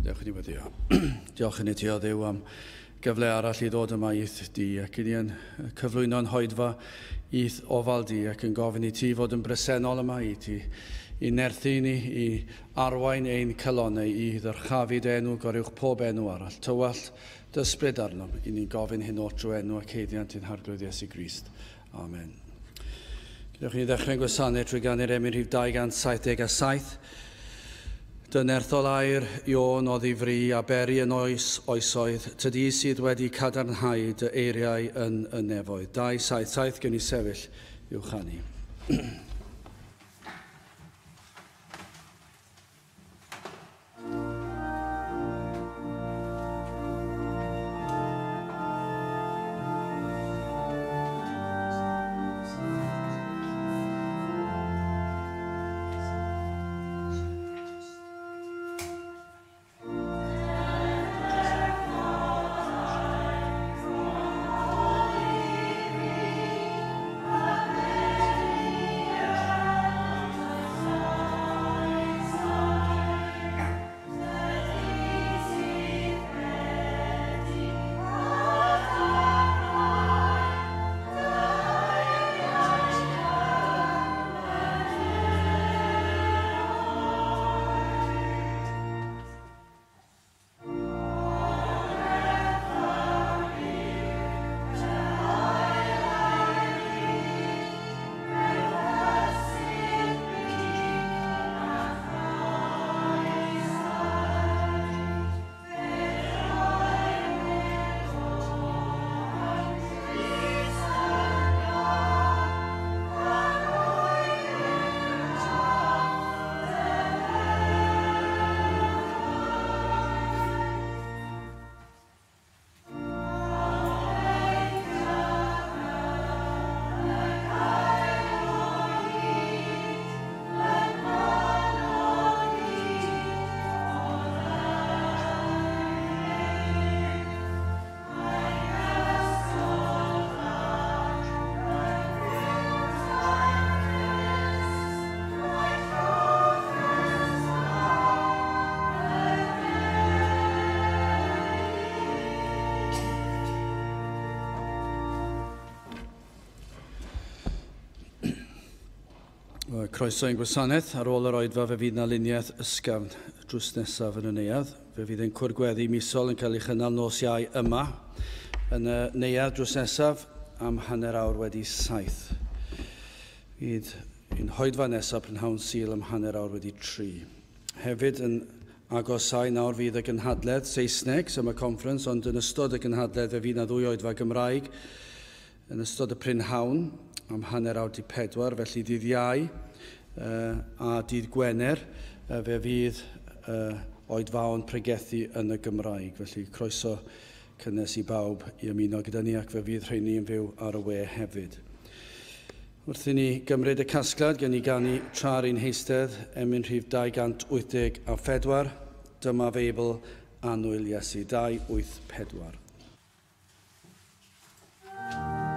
Diolch i ni weddio. Diolch i ni ti o Dduw am gyfle arall i ddod yma i'th di ac i ni yn cyflwyno'n hoedfa i'th ofal di ac yn gofyn i ti fod yn bresennol yma i ti, i nerthu ni, i arwain ein calonnau, i ddyrchafu dy enw goruwch pob enw arall. Tywallt dy ysbryd arnom, i ni'n gofyn hyn oll drwy enw ac haeddiant ein Harglwydd Iesu Grist. Amen. Gadewch i ni ddechrau'n gwasanaeth trwy ganu'r emyn rhif 277. Dy nerthol air Iôn o ddifri a beri yn oes oesoedd, tydi sydd wedi cadarnhau dy eiriau yn y nefoedd. 277, gewn ni sefyll i'w chanu. Croeso i'n gwasanaeth. Ar ôl yr oedfa fe fydd 'na luniaeth ysgafn drws nesaf yn y neuadd. Fe fydd ein cwrdd gweddi misol yn cael ei chynnal nos Iau yma yn y neuadd drws nesaf am 7:30. Fydd ein hoedfa nesaf prynhawn Sul am 3:30. Hefyd yn agosau nawr fydd y gynhadledd Saesneg, Summer Conference, ond yn ystod y gynhadledd fe fydd 'na ddwy oedfa Gymraeg yn ystod y prynhawn am 3:30, felly dydd Iau a dydd Gwener fe fydd oedfaon pregethu yn y Gymraeg. Felly croeso cynnes i bawb i ymuno gyda ni ac fe fydd rheini yn fyw ar y we hefyd. Wrth i ni gymryd y casgliad, gen i ganu tra'r un heistedd, emyn rhif 284, dyma Feibl Annwyl Iesu, 284. Yes.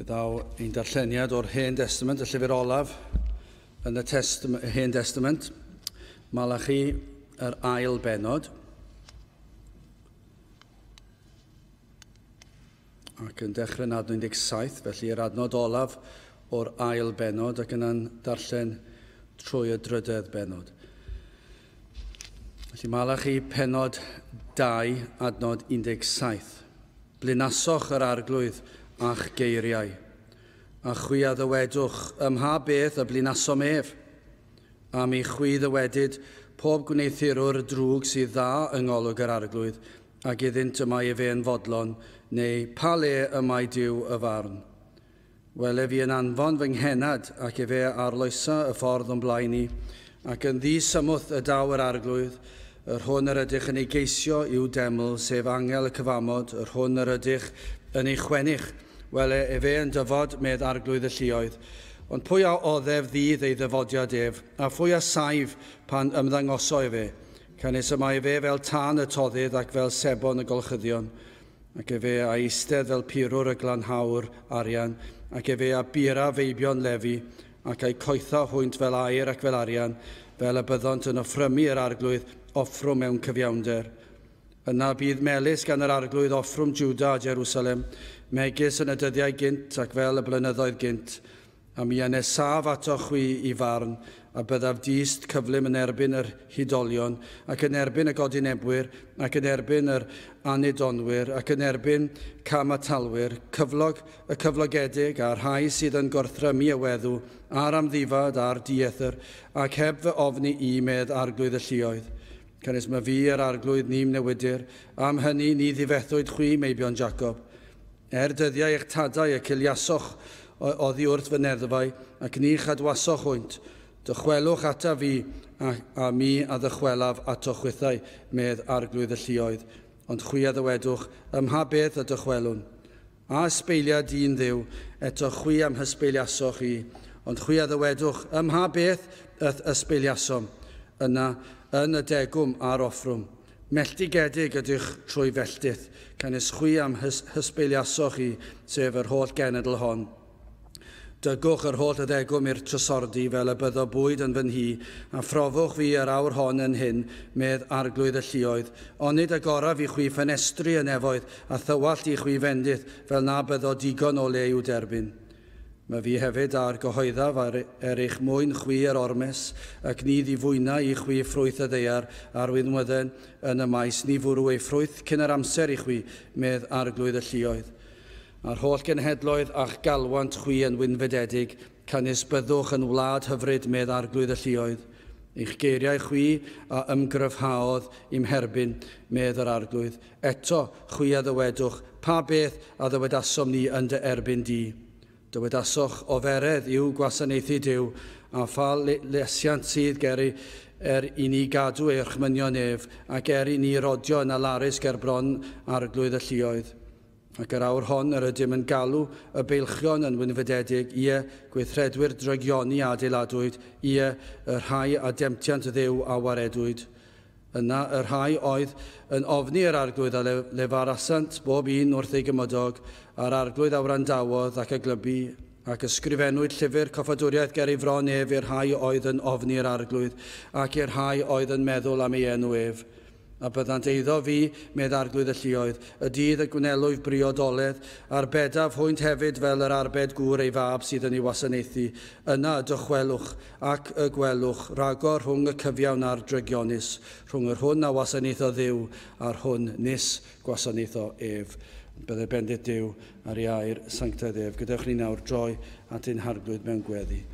Fe ddaw ein darlleniad o'r Hen Testament, y llyfr olaf yn y Hen Testament, Malachi, yr ail bennod. Ac yn dechrau yn adnod 17, felly yr adnod olaf o'r ail bennod ac yna'n darllen trwy y drydedd bennod. Felly Malachi pennod 2, adnod 17. Blinasoch yr arglwydd a'ch geiriau, a chwi a ddywedwch, ym mha beth y blinasom ef? A mi chwi ddywedyd, pob gwneuthurwr drwg sydd dda yng ngolwg yr arglwydd, ac iddynt y mae efe yn fodlon, neu pa le y mae Duw y farn. Wele fi yn anfon fy nghenad, ac efe arloesa y ffordd o'n blaen i, ac yn ddisymwth y daw yr arglwydd, yr hwn yr ydych yn ei geisio i'w deml, sef angel y cyfamod, yr hwn yr ydych yn ei chwennych. Wele efe yn dyfod, medd arglwydd y lluoedd. Ond pwy a oddef ddydd ei ddyfodiad ef, a phwy a saif pan ymddangoso efe? Canys y mae efe fel tân y toddydd ac fel sebon y golchyddion, ac efe a eistedd fel purwr y glanhawr arian, ac efe a bura feibion Lefi, ac a'i coetha hwynt fel aur ac fel arian, fel y byddont yn offrymu yr arglwydd offrwm mewn cyfiawnder. Yna bydd melys gan yr arglwydd offrwm Juda a Jerusalem, megis yn y dyddiau gynt ac fel y blynyddoedd gynt, a mi a nesaf ato chwi i farn, a byddaf dyst cyflym yn erbyn yr hudolion, ac yn erbyn y godinebwyr, ac yn erbyn yr anudonwyr, ac yn erbyn camatalwyr, cyflog y cyflogedig a'r rhai sydd yn gorthrymu y weddw, a'r amddifad a'r diethr, ac heb fy ofni i medd arglwydd y lluoedd. Canys mae fi yr arglwydd ni'm newidir, am hynny ni ddifethwyd chwi meibion Jacob. Er dyddiau eich tadau y ciliasoch oddi wrth fy neddfau, ac ni chadwasoch hwynt. Dychwelwch ata fi, a mi a ddychwelaf ato chwithau, medd arglwydd y lluoedd. Ond chwi a ddywedwch, ym mha beth y dychwelwn? A ysbeilia dyn Dduw, eto chwi am hysbeiliasoch i. Ond chwi a ddywedwch, ym mha beth y'th ysbeiliasom? Yna, yn y degwm a'r offrwm. Melltigedig ydych trwy felltith, canys chwi am hysbeiliasoch i, sef yr holl genedl hon. Dygwch yr holl ddegwm i'r trysordy fel y byddo bwyd yn fy nhŷ, a phrofwch fi yr awr hon yn hyn, medd arglwydd y lluoedd. Onid agoraf i chwi ffenestri y nefoedd, a thywallt i chwi fendith, fel na byddo digon o le i'w derbyn. Mae fi hefyd a'r gyhoeddaf er eich mwyn chwi yr ormes, ac ni ddifwyna i chwi ffrwyth y ddaear a'r winwydden yn y maes, ni fwrw ei ffrwyth cyn yr amser i chwi, medd arglwydd y lluoedd. A'r holl genhedloedd a'ch galwant chwi yn wynfydedig, canys byddwch yn wlad hyfryd medd arglwydd y lluoedd. Eich geiriau chwi a ymgryfhaodd i'm herbyn, medd yr arglwydd. Eto chwi a ddywedwch, pa beth a ddywedasom ni yn dy erbyn di? Dywedasoch oferedd yw gwasanaethu Duw, a pha lesiant sydd ger er i ni gadw ei orchmynion ef, ac er i ni rodio yn alarus ger bron arglwydd y lluoedd. Ac yr awr hon yr ydym yn galw y beilchion yn wynfydedig, ie, gweithredwyr drygioni a adeiladwyd, ie, y rhai a demtiant Dduw a waredwyd. Yna y rhai oedd yn ofni yr arglwydd a lefarasant bob un wrth ei gymydog, a'r arglwydd a wrandawodd ac a glybu, ac ysgrifennwyd llyfr coffadwriaeth ger ei fron ef i'r rhai oedd yn ofni'r arglwydd, ac i'r rhai oedd yn meddwl am ei enw ef. A byddant eiddo fi, medd arglwydd y lluoedd, y dydd y gwnelwyf briodoledd, a'r bedaf hwynt hefyd fel yr arbed gŵr ei fab sydd yn ei wasanaethu. Yna y dychwelwch ac y gwelwch ragor rhwng y cyfiawn a'r drygionus, rhwng yr hwn a wasanaetho Dduw a'r hwn nis gwasanaetho ef. Byddai bendith Duw ar ei air sanctaidd ef. Gadewch ni nawr droi at ein harglwydd mewn gweddi.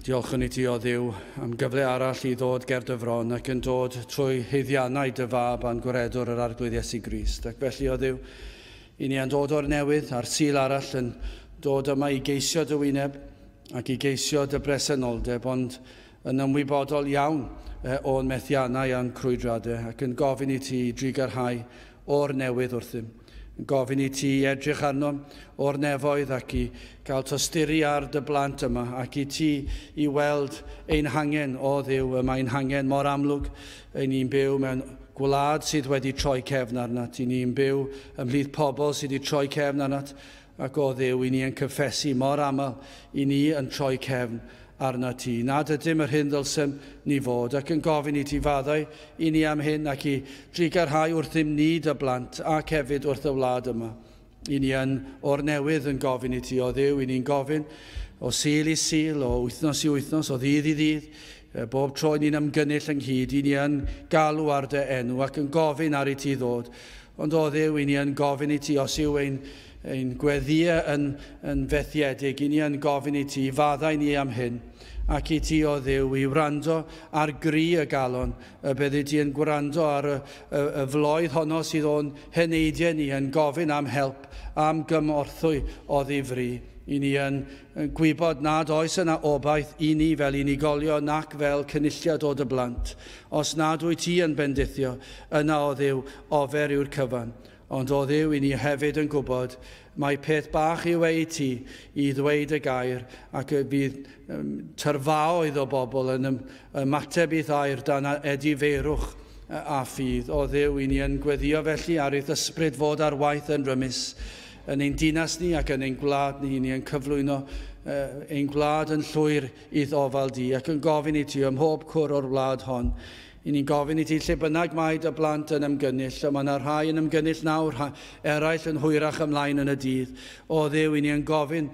Diolchwn i ti, o Dduw, am gyfle arall i ddod ger dy fron ac yn dod trwy haeddiannau dy fab a'n gwaredwr yr arglwydd Iesu Grist. Ac felly, o Dduw, i ni yn dod o'r newydd a'r Sul arall yn dod yma i geisio dy wyneb ac i geisio dy bresenoldeb, ond yn ymwybodol iawn o'n methiannau a'n crwydradau ac yn gofyn i ti drugarhau o'r newydd wrthym. Yn gofyn i ti edrych arno o'r nefoedd ac i gael tosturi ar dy blant yma ac i ti i weld ein hangen o Dduw. Y mae'n hangen mor amlwg ein ni'n byw mewn gwlad sydd wedi troi cefn arnat. I ni'n byw ymhlith pobl sydd wedi troi cefn arnat, ac o Dduw, i ni yn cyffesu mor aml i ni yn troi cefn arnat ti. Nad ydym yr hyn ddylsem ni fod, ac yn gofyn i ti faddau i ni am hyn ac i drugarhau wrthym ni dy blant ac hefyd wrth y wlad yma. I ni yn o'r newydd yn gofyn i ti, o Dduw, i ni'n gofyn o Sul i Sul, o wythnos i wythnos, o ddydd i ddydd, bob tro ni'n ymgynnull ynghyd, i ni yn galw ar dy enw ac yn gofyn ar i ti ddod. Ond o Dduw, i ni yn gofyn i ti, os yw ein gweddïau yn fethiedig, i ni yn gofyn i ti, faddau ni am hyn, ac i ti, o Dduw, i wrando ar gri y galon, y byddi ti yn gwrando ar y floedd honno sydd o'n heneidiau ni yn gofyn am help, am gymorthwy o ddifri. I ni yn gwybod nad oes yna obaith i ni fel unigolion nac fel cynulliad o dy blant. Os nad wyt ti yn bendithio, yna o Dduw, ofer yw'r cyfan. Ond o Dduw, i ni hefyd yn gwybod mai peth bach yw e i ti i ddweud y gair, ac y bydd tyrfaoedd o bobl yn ymateb i'th air dan edifeirwch a ffydd. O Dduw, i ni yn gweddio felly ar eith ysbryd fod ar waith yn rymus yn ein dinas ni ac yn ein gwlad ni. Ni yn cyflwyno ein gwlad yn llwyr i'th ofal di ac yn gofyn i ti ym mhob cwr o'r wlad hon. I ni'n gofyn i ti lle bynnag mae dy blant yn ymgynnull, a mae yna rhai yn ymgynnull nawr, eraill yn hwyrach ymlaen yn y dydd. O Dduw, i ni yn gofyn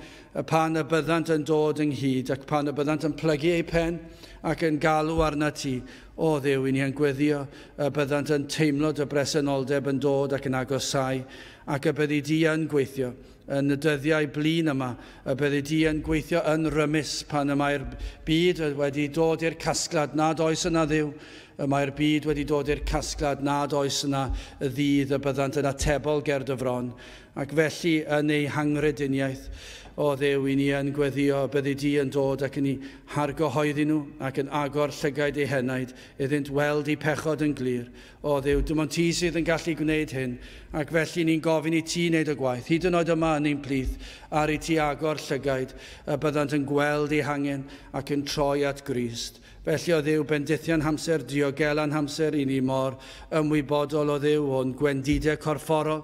pan y byddant yn dod ynghyd ac pan y byddant yn plygu eu pen ac yn galw arna ti. O Dduw, i ni yn gweddio y byddant yn teimlo dy bresenoldeb yn dod ac yn agosau, ac y byddi di yn gweithio yn y dyddiau blin yma, y byddi di yn gweithio yn rymus pan y mae'r byd wedi dod i'r casgliad nad oes yna Dduw, y mae'r byd wedi dod i'r casgliad nad oes yna y ddydd y byddant yn atebol ger dy fron, ac felly yn ei hangrediniaeth, o Dduw, i ni yn gweddio, byddi di yn dod ac yn ei hargyhoeddi nhw ac yn agor llygaid eu henaid iddynt weld eu pechod yn glir. O Dduw, dim ond ti sydd yn gallu gwneud hyn, ac felly ni'n gofyn i ti wneud y gwaith, hyd yn oed yma yn ein plith, ar i ti agor llygaid, y byddant yn gweld eu hangen ac yn troi at Grist. Felly o Dduw, bendithian hamser, diogelan hamser, i ni mor ymwybodol o Dduw o'n gwendidau corfforol,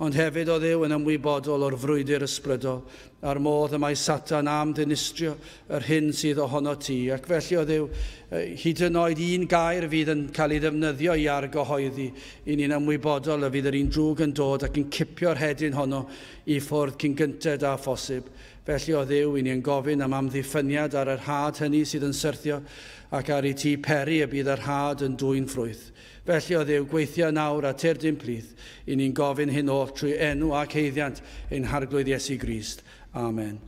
ond hefyd o Dduw yn ymwybodol o'r frwydr ysbrydol, a'r modd y mae Satan am ddinistrio yr hyn sydd ohono ti. Ac felly o Dduw, hyd yn oed un gair fydd yn cael ei ddefnyddio i argyhoeddi, i ni'n ymwybodol y fydd yr un drwg yn dod ac yn cipio'r hedyn honno i ffwrdd cyn gynted â phosib. Felly o Dduw, i ni'n gofyn am amddiffyniad ar yr had hynny sydd yn syrthio, ac ar i ti peri y bydd yr had yn dwyn ffrwyth. Felly o Dduw, gweithio nawr a tyrd i'n plith, i ni'n gofyn hyn oll trwy enw ac haeddiant ein Harglwydd Iesu Grist. Amen.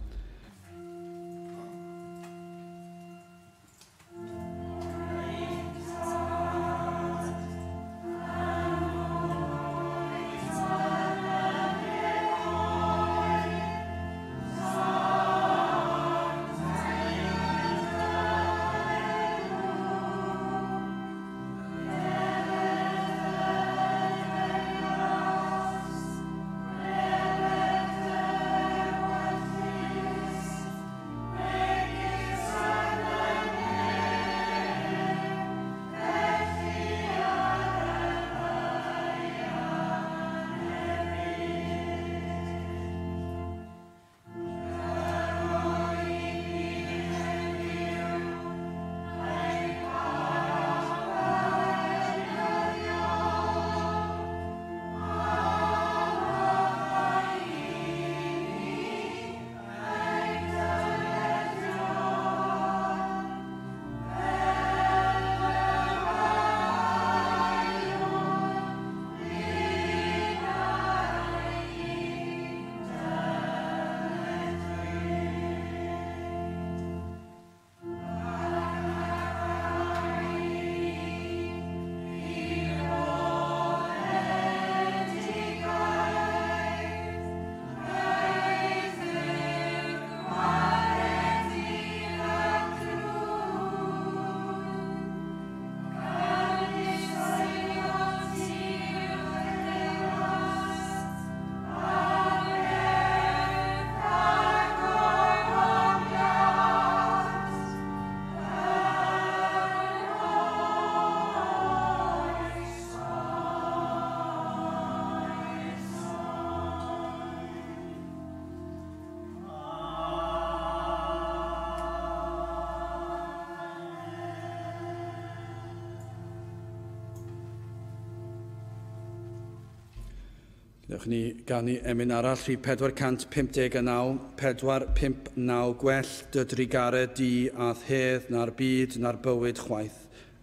Newch ni ganu emyn arall, rhif 459, 459, gwell dy drugaredd di a'th hedd na'r byd na'r bywyd chwaith,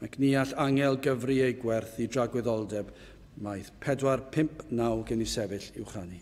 ac ni all angel gyfri ei gwerth i dragwyddoldeb maith. 459 gen i sefyll i'w chanu.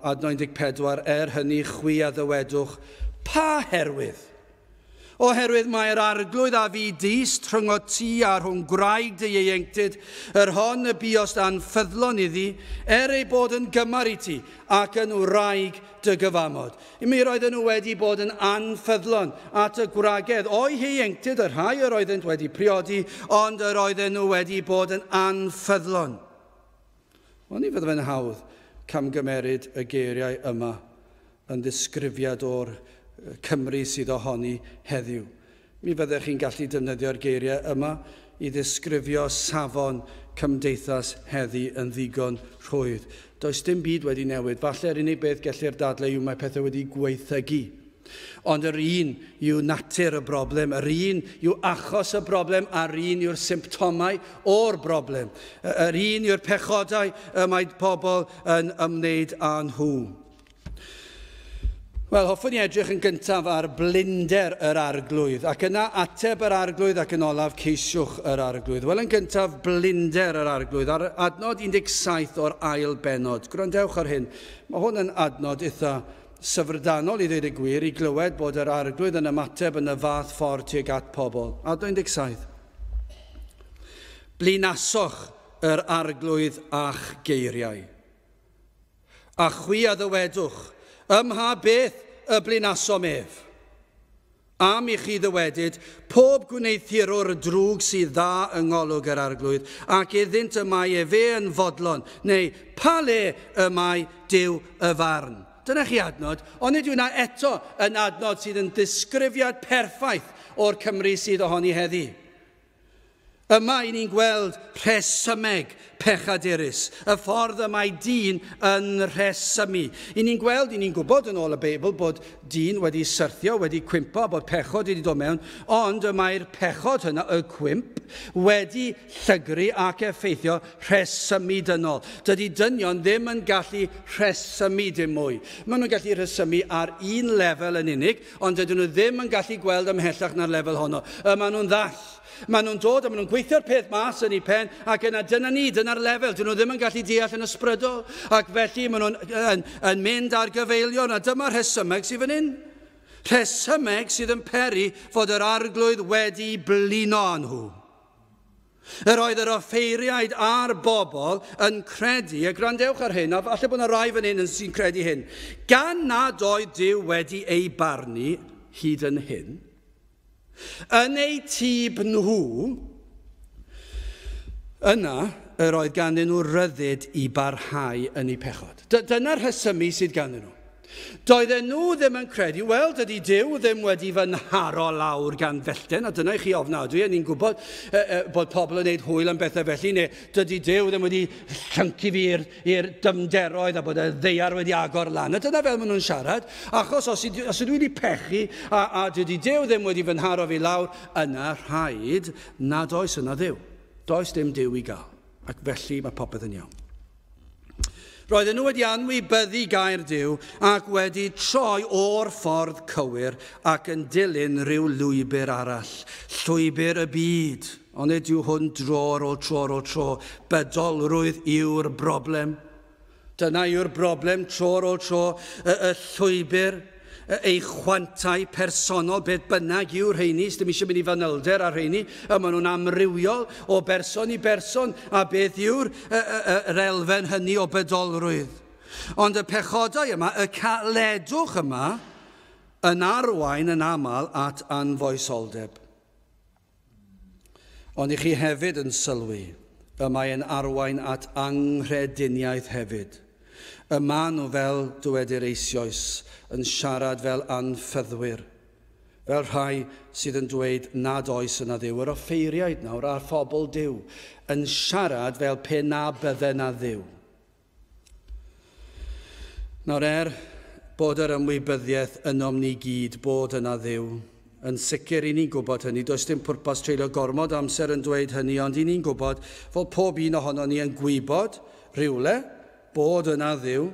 Adnod 14, hynny chwi a ddywedwch, pa herwydd? Oherwydd mae'r arglwydd a fi dyst rhyngot ti a rhwng gwraig dy ieuenctid, yr hon y buost anffyddlon iddi, er ei bod yn gymar i ti ac yn wraig dy gyfamod. I mi roedden nhw wedi bod yn anffyddlon at y gwragedd o'i hieuenctid, y rhai yr oeddent wedi priodi, ond yr oedden nhw wedi bod yn anffyddlon. Ond ni fydde fe'n hawdd camgymeryd y geiriau yma yn ddisgrifiad o'r Cymru sydd ohoni heddiw. Mi fyddech chi'n gallu defnyddio'r geiriau yma i ddisgrifio safon cymdeithas heddi yn ddigon rhwydd. Does dim byd wedi newid. Falle'r unig beth gellir dadlau yw mae pethau wedi gweithygu. Ond yr un yw natur y broblem, yr un yw achos y broblem, a'r un yw'r symptomau o'r broblem. Yr un yw'r pechodau y mae pobl yn ymwneud â nhw. Wel, hoffwn i edrych yn gyntaf ar blinder yr arglwydd, ac yna ateb yr arglwydd ac yn olaf ceisiwch yr arglwydd. Wel, yn gyntaf, blinder yr arglwydd, ar adnod 17 o'r ail bennod. Gwrandewch ar hyn. Mae hwn yn adnod eitha syfrdanol i ddweud y gwir, i glywed bod yr arglwydd yn ymateb yn y fath ffordd tuag at pobl. Adnod 17. Blinasoch yr arglwydd a'ch geiriau. A chwi a ddywedwch, ym mha beth y blinasom ef? Am i chi ddywedyd, pob gwneuthurwr drwg sydd dda yng ngolwg yr arglwydd, ac iddynt y mae efe yn fodlon, neu pa le y mae Duw y farn. Dyna chi adnod, ond nid yw yna eto yn adnod sydd yn disgrifiad perffaith o'r Cymru sydd ohoni heddi. Yma i ni'n gweld rhesymeg pechadurus, y ffordd y mae dyn yn rhesymu. I ni'n gweld, i ni'n gwybod yn ôl y Beibl bod dyn wedi syrthio, wedi cwympo, bod pechod wedi dod mewn, ond y mae'r pechod hynna, y cwymp, wedi llygru ac effeithio rhesymu dynol. Dydy dynion ddim yn gallu rhesymu dim mwy. Maen nhw'n gallu rhesymu ar un lefel yn unig, ond dydyn nhw ddim yn gallu gweld ymhellach na'r lefel honno. Maen nhw'n ddall. Maen nhw'n dod a maen nhw'n gweithio'r peth mas yn eu pen, ac yna dyna ni, dyna'r lefel. Dyn nhw ddim yn gallu deall yn ysbrydol, ac felly maen nhw'n yn mynd ar gyfeilion, a dyma'r rhesymeg sydd fan hyn. Rhesymeg sydd yn peri fod yr arglwydd wedi blino â nhw. Yr oedd yr offeiriaid a'r bobl yn credu, a gwrandewch ar hyn, a falle bod yna rai fan hyn sy'n credu hyn, gan nad oedd Duw wedi ei barnu hyd yn hyn, yn eu tyb nhw, yna yr oedd ganddyn nhw ryddid i barhau yn eu pechod. Dyna'r rhesymu sydd ganddyn nhw. Doedden nhw ddim yn credu, wel, dydy Duw ddim wedi fy nharo lawr gan fellten, a dyna i chi ofnadwy, a ni'n gwybod bod pobl yn gwneud hwyl am bethau felly, neu dydy Duw ddim wedi llyncu fi i'r dymderoedd a bod y ddaear wedi agor lan. A dyna fel maen nhw'n siarad, achos os ydw i wedi pechu a dydy Duw ddim wedi fy nharo fi lawr, yna rhaid nad oes yna Dduw. Does dim Duw i gael, ac felly mae popeth yn iawn. Roedden nhw wedi anwybyddu gair Duw ac wedi troi o'r ffordd cywir ac yn dilyn rhyw lwybr arall, llwybr y byd. Ond nid yw hwn dro ar ôl tro ar ôl tro. Bydolrwydd yw'r broblem. Dyna yw'r broblem tro ar ôl tro, y llwybr, ei chwantau personol, beth bynnag yw'r rheini, dim eisiau mynd i fanylder ar rheini, a maen nhw'n amrywiol o berson i berson, a beth yw'r yr elfen hynny o bydolrwydd. Ond y pechodau yma, y caledwch yma, yn arwain yn aml at anfoesoldeb. Ond i chi hefyd yn sylwi, y mae'n arwain at anghrediniaeth hefyd. Y maen nhw, fel dywedir eisoes, yn siarad fel anffyddwyr, fel rhai sydd yn dweud nad oes yna Dduw. Yr offeiriaid nawr a'r phobl Duw yn siarad fel pe na bydde na Dduw. Nawr, bod yr ymwybyddiaeth ynom ni gyd bod yna Dduw, yn sicr i ni'n gwybod hynny, does dim pwrpas treulio gormod amser yn dweud hynny, ond i ni'n gwybod fod pob un ohono ni yn gwybod rhywle bod yna Dduw,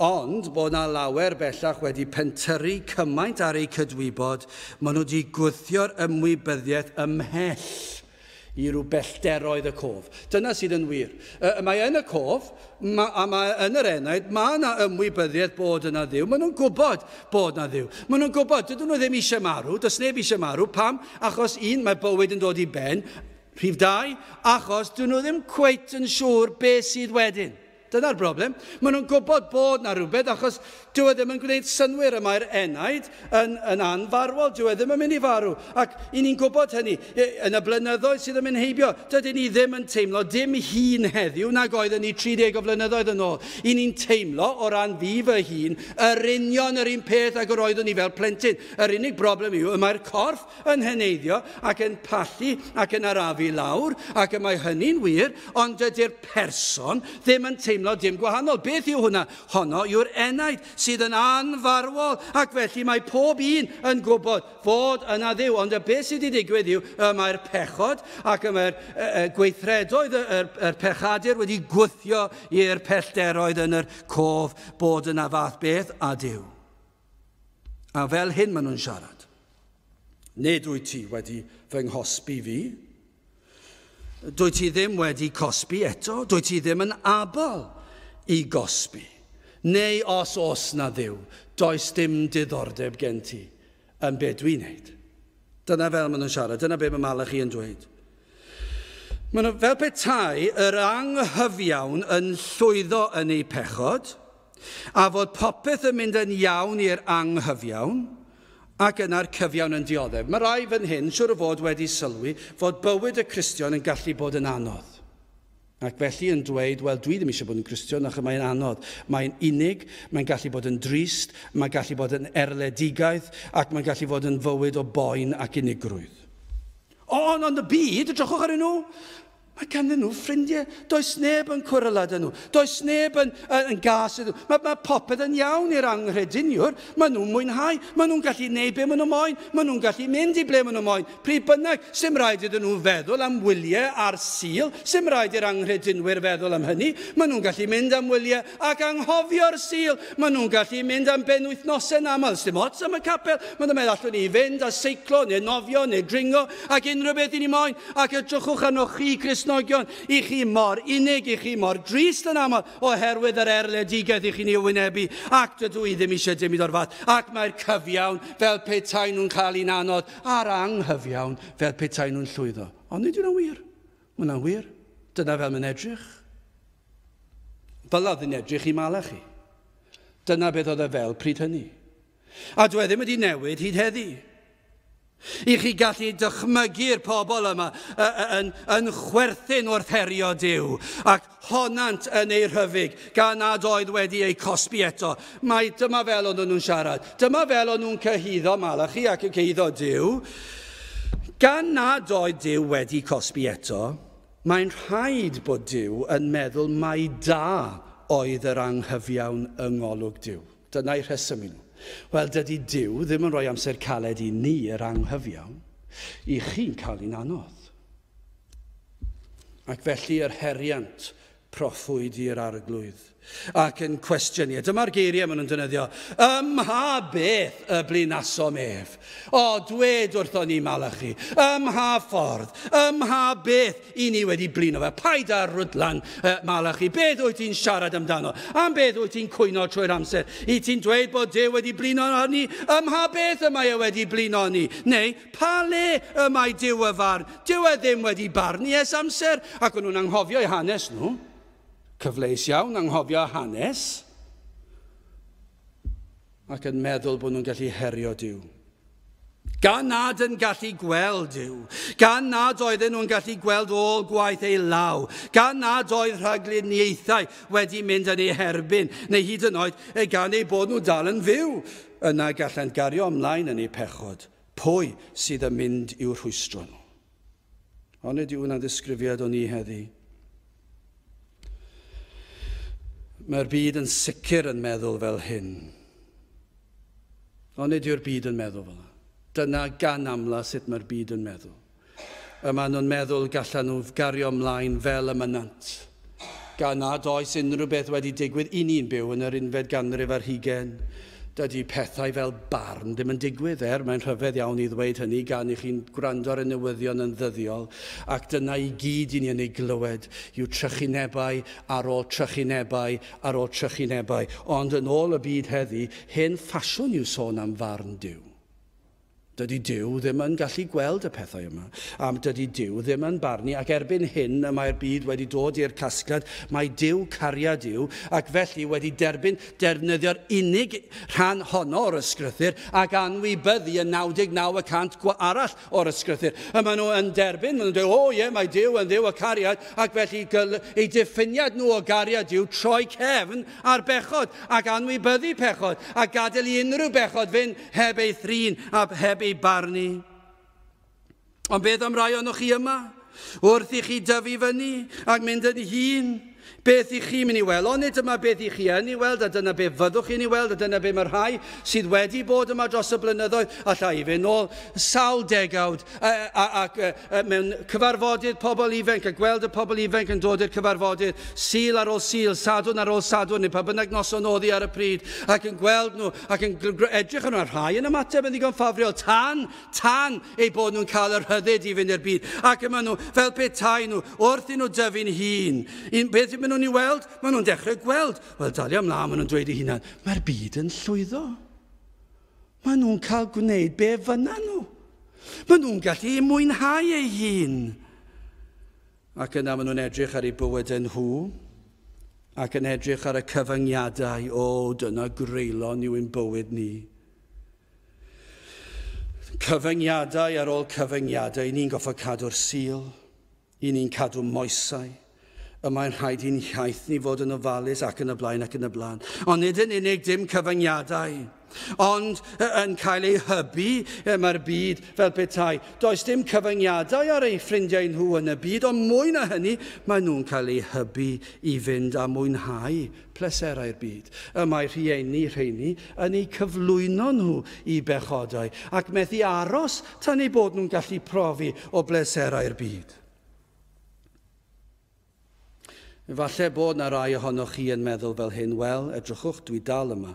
ond bod yna lawer bellach wedi pentyrru cymaint ar eu cydwybod, maen nhw wedi gwthio'r ymwybyddiaeth ymhell i ryw bellteroedd y cof. Dyna sydd yn wir. Mae yn y cof, a mae yn yr enaid, mae yna ymwybyddiaeth bod yna Dduw. Maen nhw'n gwybod bod yna Dduw. Maen nhw'n gwybod, dydyn nhw ddim eisiau marw, does neb eisiau marw. Pam? Achos un, mae bywyd yn dod i ben. Rhif 2, achos dyn nhw ddim cweit yn siŵr beth sydd wedyn. Dyna'r broblem. Maen nhw'n gwybod bod na rhywbeth achos dyw e ddim yn gwneud synnwyr, y mae'r enaid yn anfarwol, dyw e ddim yn mynd i farw. Ac i ni'n gwybod hynny, yn y blynyddoedd sydd yn mynd heibio, dydyn ni ddim yn teimlo dim hun heddiw nag oedden ni 30 o flynyddoedd yn ôl. I ni'n teimlo o ran fi fy hun, yr union yr un peth ag yr oeddwn ni fel plentyn. Yr unig broblem yw, y mae'r corff yn heneiddio ac yn pallu ac yn arafu lawr, ac y mae hynny'n wir, ond dydy'r person ddim yn teimlo dim gwahanol. Beth yw hwnna? Honno yw'r enaid sydd yn anfarwol, ac felly mae pob un yn gwybod fod yna Dduw. Ond y beth sydd wedi digwydd yw y mae'r pechod ac y mae'r gweithredoedd yr pechadur wedi gwthio i'r pellteroedd yn yr cof bod yna fath beth a Duw. A fel hyn maen nhw'n siarad. Nid wyt ti wedi fy nghosbi fi. Dwyt ti ddim wedi cosbi eto, dwyt ti ddim yn abl i gosbi. Neu os oes na Dduw, does dim diddordeb gen ti yn be dwi'n neud. Dyna fel maen nhw'n siarad, dyna be mae Malachi yn dweud. Maen nhw fel petai yr anghyfiawn yn llwyddo yn eu pechod, a fod popeth yn mynd yn iawn i'r anghyfiawn, ac yna'r cyfiawn yn dioddef. Mae rai fan hyn, siŵr o fod wedi sylwi, fod bywyd y Cristion yn gallu bod yn anodd. Ac felly yn dweud, wel, dwi ddim eisiau bod yn Cristion, achos mae'n anodd. Mae'n unig, mae'n gallu bod yn drist, mae'n gallu bod yn erledigaeth, ac mae'n gallu bod yn fywyd o boen ac unigrwydd. Ond y byd, edrychwch arnyn nhw, mae ganddyn nhw ffrindiau. Does neb yn cwrylad nhw. Does neb yn gas iddyn nhw. Mae popeth yn iawn i'r anghrediniwr. Maen nhw'n mwynhau. Maen nhw'n gallu neud be maen nhw moyn. Maen nhw'n gallu mynd i ble maen nhw moyn. Pryd bynnag, sdim rhaid iddyn nhw feddwl am wyliau ar Sul. Sdim rhaid i'r anghredinwyr feddwl am hynny. Maen nhw'n gallu mynd am wyliau ac anghofio'r Sul. Maen nhw'n gallu mynd am benwythnosau'n aml. Sdim ots am y capel. Maen nhw'n meddwl allwn ni fynd a seiclo neu nofio neu dringo ac unrhyw beth i ni moyn. Ac edrychwch arnoch chi, Cristnogion, i chi mor unig, i chi mor drist yn aml oherwydd yr erledigaeth i chi'n ei wynebu, ac dydw i ddim eisiau dim o'r fath, ac mae'r cyfiawn fel petai nhw'n cael un anodd, a'r anghyfiawn fel petai nhw'n llwyddo. Ond nid yw'n wir. Mae hwnna'n wir. Dyna fel mae'n edrych. Fel oedd yn edrych i Malachi. Dyna beth oedd e fel pryd hynny. A dwi ddim wedi newid hyd heddi. I chi gallu dychmygu'r pobl yma yn chwerthin wrth herio Duw ac honant yn eu rhyfyg gan nad oedd wedi eu cosbi eto. Mae dyma fel o'n nhw'n siarad. Dyma fel o'n nhw'n cyhuddo Malachi ac yn cyhuddo Duw. Gan nad oedd Duw wedi cosbi eto, mae'n rhaid bod Duw yn meddwl mai da oedd yr anghyfiawn yng ngolwg Duw. Dyna'i rheswm i nhw. Wel, dydy Duw ddim yn rhoi amser caled i ni yr anghyfiawn, i chi'n cael un anodd. Ac felly yr heriant proffwyd i'r arglwydd ac yn cwestiynu. Dyma'r geiriau maen nhw'n defnyddio. Ym mha beth y blinasom ef? O, dwed wrtho ni Malachi. Ym mha ffordd? Ym mha beth i ni wedi blino fe? Paid â rwdlan, Malachi. Beth wyt ti'n siarad amdano? Am beth wyt ti'n cwyno trwy'r amser? I ti'n dweud bod Duw wedi blino ni? Ym mha beth y mae e wedi blino ni? Neu, pa le y mae Duw y farn? Dyw e ddim wedi barnu ers amser. Ac o'n nhw'n anghofio eu hanes nhw. Cyfleus iawn anghofio hanes. Ac yn meddwl bod nhw'n gallu herio Duw. Gan nad yn gallu gweld Duw, gan nad oedden nhw'n gallu gweld ôl gwaith ei law, gan nad oedd rhagluniaethau wedi mynd yn eu herbyn, neu hyd yn oed gan eu bod nhw dal yn fyw, yna gallant gario ymlaen yn eu pechod. Pwy sydd yn mynd i'w rhwystro nhw? Onid yw hwnna'n ddisgrifiad o ni heddi? Mae'r byd yn sicr yn meddwl fel hyn. Onid yw'r byd yn meddwl fel yna? Dyna gan amla sut mae'r byd yn meddwl. Y maen nhw'n meddwl gallan nhw gario ymlaen fel y mynant. Gan nad oes unrhyw beth wedi digwydd i ni'n byw yn yr unfed ganrif ar hugain. Dydy pethau fel barn ddim yn digwydd, mae'n rhyfedd iawn i ddweud hynny gan i chi'n gwrando ar y newyddion yn ddyddiol, ac dyna i gyd i ni yn ei glywed yw trychinebau ar ôl trychinebau ar ôl trychinebau. Ond yn ôl y byd heddi, hen ffasiwn yw sôn am farn Duw. Dydy Duw ddim yn gallu gweld y pethau yma, a dydy Duw ddim yn barnu, ac erbyn hyn y mae'r byd wedi dod i'r casgliad, mae Duw cariad yw, ac felly wedi derbyn defnyddio'r unig rhan honno o'r ysgrythur ac anwybyddu y 99% arall o'r ysgrythur. A maen nhw yn derbyn, maen nhw'n dweud, o ie, mae Duw yn Dduw y cariad, ac felly eu diffiniad nhw o gariad yw troi cefn ar bechod ac anwybyddu pechod, a gadael i unrhyw bechod fynd heb ei thrin a heb ei barnu. Ond beth am rai ohonoch chi yma? Wrth i chi dyfu fyny ac mynd yn hŷn, beth i chi mynd i weld? Ond nid dyma beth i chi yn ei weld, a dyna beth fyddwch chi'n ei weld, a dyna beth mae'r rhai sydd wedi bod yma dros y blynyddoedd, alla i fynd nôl sawl degawd ac mewn cyfarfodydd pobl ifanc, a gweld y pobl ifanc yn dod i'r cyfarfodydd, Sul ar ôl Sul, Sadwrn ar ôl Sadwrn, neu pa bynnag noson oedd hi ar y pryd, ac yn gweld nhw, ac yn edrych arno, rhai yn ymateb yn ddigon ffafriol, tan eu bod nhw'n cael yr rhyddid i fynd i'r byd. Ac yma nhw, fel petai nhw, wrth i nhw dyfu'n hŷn. Beth maen nhw'n ei weld? Maen nhw'n dechrau gweld. Wel, dalio ymlaen, maen nhw'n dweud eu hunan, mae'r byd yn llwyddo. Maen nhw'n cael gwneud be fynna nhw. Maen nhw'n gallu mwynhau eu hun. Ac yna maen nhw'n edrych ar eu bywydau nhw, ac yn edrych ar y cyfyngiadau, o, dyna greulon yw ein bywyd ni. Cyfyngiadau ar ôl cyfyngiadau, ni'n gorfod cadw'r Sul, i ni'n cadw moesau. Y mae'n rhaid i'n hiaith ni fod yn ofalus ac yn y blaen ac yn y blaen. Ond nid yn unig dim cyfyngiadau, ond yn cael ei hybu mae'r byd fel petai. Does dim cyfyngiadau ar eu ffrindiau nhw yn y byd, ond mwy na hynny, maen nhw'n cael eu hybu i fynd a mwynhau pleserau'r byd. Y mae rhieni rheini yn eu cyflwyno nhw i bechodau ac methu aros tan eu bod nhw'n gallu profi o bleserau'r byd. Falle bod na rai ohonoch chi yn meddwl fel hyn, wel, edrychwch, dwi dal yma.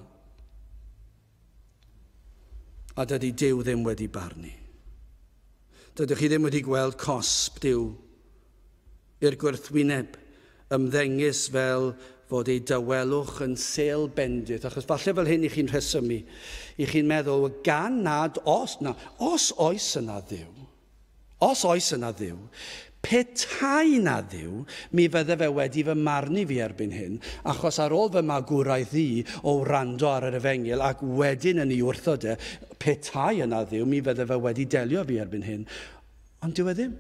A dydy Duw ddim wedi barnu. Dydych chi ddim wedi gweld cosb Duw i'r gwrthwyneb ymddengys fel fod ei dawelwch yn sêl bendith. Achos falle fel hyn i chi'n rhesymu, i chi'n meddwl, gan nad os, na, os oes yna Dduw, os oes yna Dduw, petai na Dduw, mi fydde fe wedi fy marnu fi erbyn hyn, achos ar ôl fy magwraeth i o wrando ar yr efengyl ac wedyn yn ei wrthod e, petai yna Dduw, mi fydde fe wedi delio fi erbyn hyn. Ond dyw e ddim.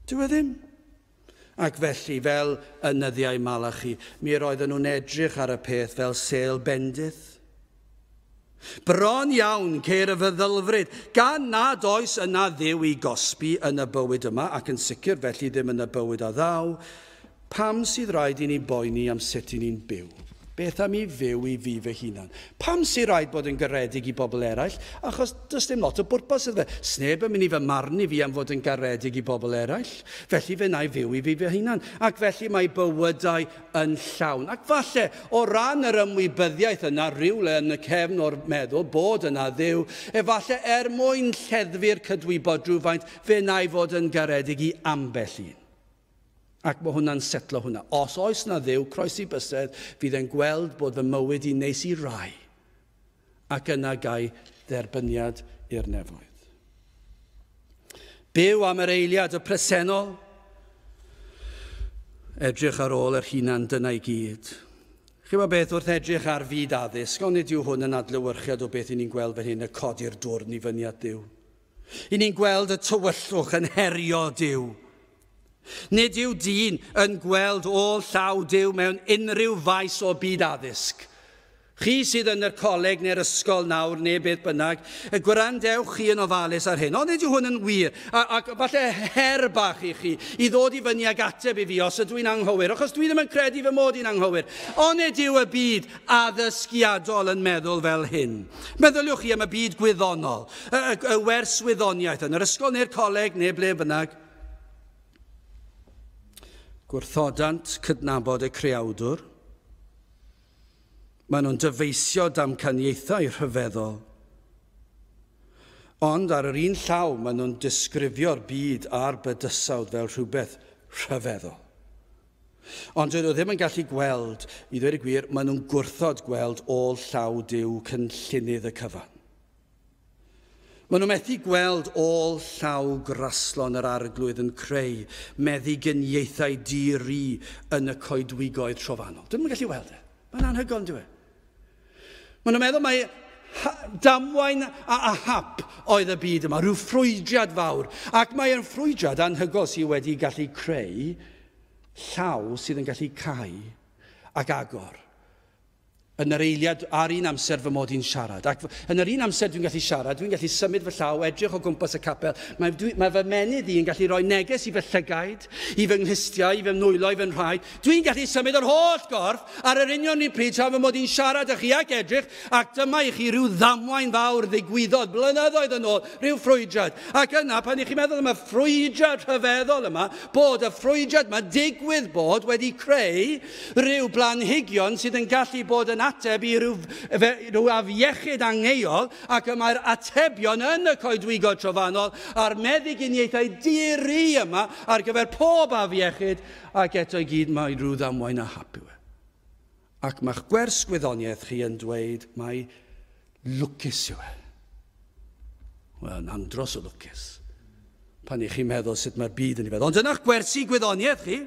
Dyw e ddim. Ac felly, fel yn nyddiau Malachi, mi roedden nhw'n edrych ar y peth fel sêl bendith. Bron iawn ceir y feddylfryd, gan nad oes yna Dduw i gosbi yn y bywyd yma, ac yn sicr felly ddim yn y bywyd a ddaw, pam sydd rhaid i ni boeni am sut i ni'n byw? Beth am i fyw i fi fy hunan? Pam sydd rhaid bod yn garedig i bobl eraill? Achos does dim lot o bwrpas iddo fe. Sneb yn mynd i fy marnu fi am fod yn garedig i bobl eraill. Felly fe wna i fyw i fi fy hunan. Ac felly mae bywydau yn llawn. Ac falle o ran yr ymwybyddiaeth yna rhywle yn y cefn o'r meddwl bod yna Dduw, efallai er mwyn lleddfu'r cydwybod rhywfaint, fe wna i fod yn garedig i ambell un. Ac mae hwnna'n setlo hwnna. Os oes na Dduw, croesi bysedd, fydd e'n gweld bod fy mywyd i'n neis i rai. Ac yna gai dderbyniad i'r nefoedd. Byw am yr eiliad y presennol. Edrych ar ôl yr hunan, dyna i gyd. Chi'n beth wrth edrych ar fyd addysg, ond nid yw hwn yn adlewyrchiad o beth i ni'n gweld fan hyn y codi'r dwrn i fyny at Dduw. I ni'n gweld y tywyllwch yn herio Duw. Nid yw dyn yn gweld ôl llaw Duw mewn unrhyw faes o byd addysg. Chi sydd yn y coleg neu'r ysgol nawr neu beth bynnag, y gwrandewch chi yn ofalus ar hyn. Ond nid yw hwn yn wir. Ac falle her bach i chi i ddod i fyny ag ateb i fi os ydw i'n anghywir, achos dwi ddim yn credu fy mod i'n anghywir. Ond nid yw y byd addysgiadol yn meddwl fel hyn. Meddyliwch chi am y byd gwyddonol, y wers wyddoniaeth yn yr ysgol neu'r coleg neu ble bynnag. Gwrthodant cydnabod y creawdwr. Maen nhw'n dyfeisio damcaniaethau rhyfeddol. Ond ar yr un llaw, maen nhw'n disgrifio'r byd a'r bydysawd fel rhywbeth rhyfeddol. Ond dydyn nhw ddim yn gallu gweld, i ddweud y gwir, maen nhw'n gwrthod gweld ôl llaw Duw cynllunydd y cyfan. Maen nhw'n methu gweld ôl llaw graslon yr arglwydd yn creu meddigyniaethau di-ri yn y coedwigoedd trofannol. Dyn nhw'n gallu weld e. Mae'n anhygoel, dyw e? Maen nhw'n meddwl mai damwain a hap oedd y byd yma, rhyw ffrwydriad fawr. Ac mae'n ffrwydriad anhygoel sydd wedi gallu creu llaw sydd yn gallu cau ac agor. Yn yr eiliad ar un amser fy mod i'n siarad. Ac yn yr un amser dwi'n gallu siarad, dwi'n gallu symud fy llaw, edrych o gwmpas y capel. Mae fy menydd i yn gallu rhoi neges i fy llygaid, i fy nghlustiau, i fy nwylo, i fy nhraed. Dwi'n gallu symud yr holl gorff ar yr union un pryd tra fy mod i'n siarad â chi ac edrych, ac dyma i chi rhyw ddamwain fawr ddigwyddodd blynyddoedd yn ôl, rhyw ffrwydriad. Ac yna, pan i chi'n meddwl am y ffrwydriad rhyfeddol yma, bod y ffrwydriad yma digwydd bod wedi creu rhyw blanhigion sydd yn gallu bod yn ateb i rhyw afiechyd angeuol, ac y mae'r atebion yn y coedwigod trofannol a'r meddyginiaethau di-ri yma ar gyfer pob afiechyd, ac eto i gyd mae rhyw ddamwain a hap yw e. Ac mae'ch gwers gwyddoniaeth chi yn dweud mai lwcus yw e. Wel, yn andros o lwcus. Pan i chi'n meddwl sut mae'r byd yn ei feddwl. Ond dyna'ch gwersi gwyddoniaeth chi.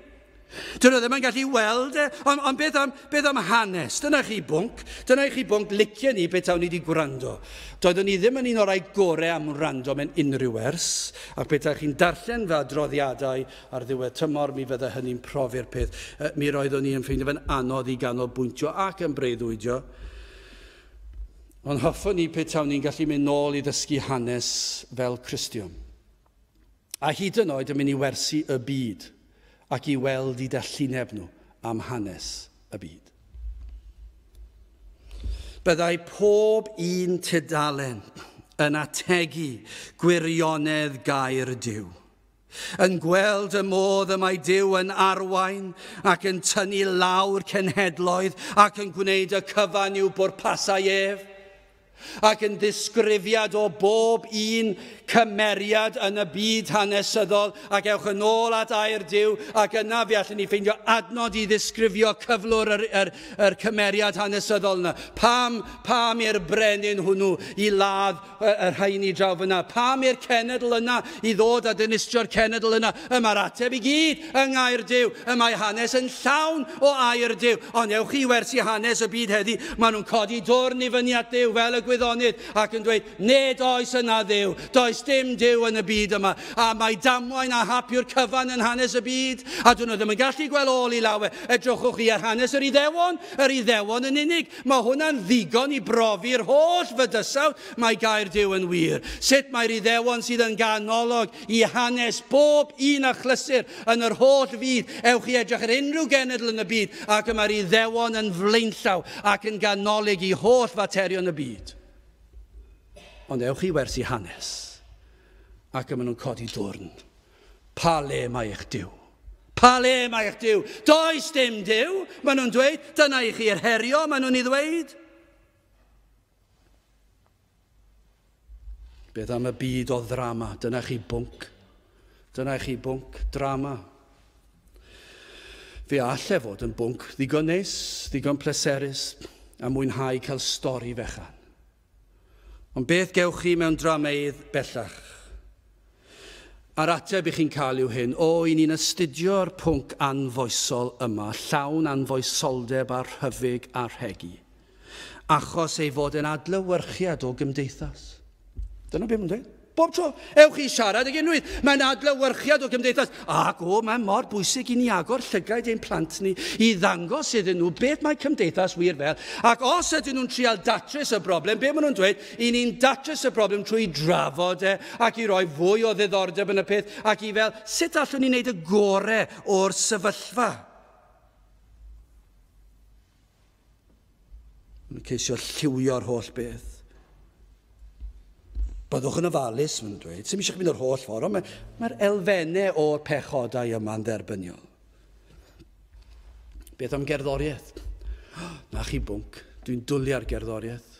Dyn nhw ddim yn gallu weld e, ond beth am hanes? Dyna chi bwnc, dyna chi bwnc licio ni beth awn ni wedi gwrando. Doeddwn ni ddim yn un o'r rhai gorau am wrando mewn unrhyw wers, ac beth chi'n darllen fy adroddiadau ar ddiwedd tymor, mi fydde hynny'n profi'r peth. Mi roeddwn ni yn ffeindio fe'n anodd i ganolbwyntio ac yn breuddwydio. Ond hoffwn ni pe tawn ni'n gallu mynd nôl i ddysgu hanes fel Cristion. A hyd yn oed yn mynd i wersi y byd ac i weld i dallineb nhw am hanes y byd. Byddai pob un tudalen yn ategu gwirionedd gair Duw, yn gweld y modd y mae Duw yn arwain ac yn tynnu lawr cenhedloedd ac yn gwneud y cyfan i'w bwrpasau ef, ac yn ddisgrifiad o bob un cymeriad yn y byd hanesyddol, ac ewch yn ôl at air Duw, ac yna fe allwn ni ffeindio adnod i ddisgrifio cyflwr yr cymeriad hanesyddol yna. Pam i'r brenin hwnnw i ladd y rhain i draw fyna? Pam i'r cenedl yna i ddod a dinistrio'r cenedl yna? Y mae'r ateb i gyd yng ngair Duw. Y mae hanes yn llawn o air Duw. Ond ewch i wersi hanes y byd heddi, maen nhw'n codi dwrn i fyny at Duw fel y gwyddonydd ac yn dweud, nid oes yna Dduw, does dim Duw yn y byd yma, a mae damwain a hap yw'r cyfan yn hanes y byd, a dyn nhw ddim yn gallu gweld ôl i lawer. Edrychwch chi ar hanes yr Iddewon yn unig. Mae hwnna'n ddigon i brofi'r holl fydysawd mae gair Duw yn wir. Sut mae'r Iddewon sydd yn ganolog i hanes bob un achlysur yn yr holl fyd. Ewch i edrych ar unrhyw genedl yn y byd, ac y mae'r Iddewon yn flaenllaw ac yn ganolig i holl faterion y byd. Ond ewch i wersi hanes, ac y maen nhw'n codi dwrn. Pa le mae eich Duw? Pa le mae eich Duw? Does dim Duw, maen nhw'n dweud. Dyna i chi'r herio, maen nhw'n ei ddweud. Beth am y byd o ddrama? Dyna chi bwnc. Dyna chi bwnc, drama. Fe alle fod yn bwnc ddigon neis, ddigon pleserus, a mwynhau cael stori fechan. Ond beth gewch chi mewn drameydd bellach? A'r ateb i chi'n cael yw hyn, o, i ni'n astudio'r pwnc anfoesol yma, llawn anfoesoldeb a rhyfyg a rhegi, achos ei fod yn adlewyrchiad o gymdeithas. Dyna beth mae'n dweud. Bob tro, ewch i siarad ag unrhyw un. Mae'n adlewyrchiad o gymdeithas. Ac o, mae mor bwysig i ni agor llygaid ein plant ni i ddangos iddyn nhw beth mae cymdeithas wir fel. Ac os ydyn nhw'n trial datrys y broblem, be maen nhw'n dweud? I ni'n datrys y broblem trwy drafod e ac i roi fwy o ddiddordeb yn y peth ac i fel, sut allwn ni wneud y gore o'r sefyllfa? Maen nhw'n ceisio lliwio'r holl beth. Byddwch yn ofalus, maen nhw'n dweud. Sy'm eisiau mynd yr holl ffordd, ond mae'r elfennau o'r pechodau yma'n dderbyniol. Beth am gerddoriaeth? Na chi bwnc, dwi'n dwlu ar gerddoriaeth.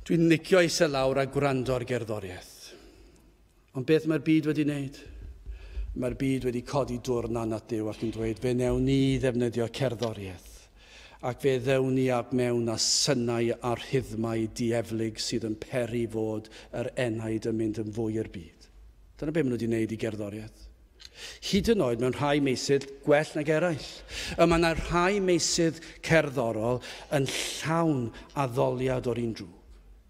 Dwi'n licio eistedd lawr a gwrando ar gerddoriaeth. Ond beth mae'r byd wedi wneud? Mae'r byd wedi codi dwrn at Dduw ac yn dweud, fe wnewn ni ddefnyddio cerddoriaeth. Ac fe ddewn ni ap mewn â synau a rhythmau dieflig sydd yn peri fod yr enaid yn mynd yn fwy i'r byd. Dyna beth maen nhw wedi wneud i gerddoriaeth. Hyd yn oed mewn rhai meysydd gwell nag eraill. Y mae yna rhai meysydd cerddorol yn llawn addoliad o'r un drwg.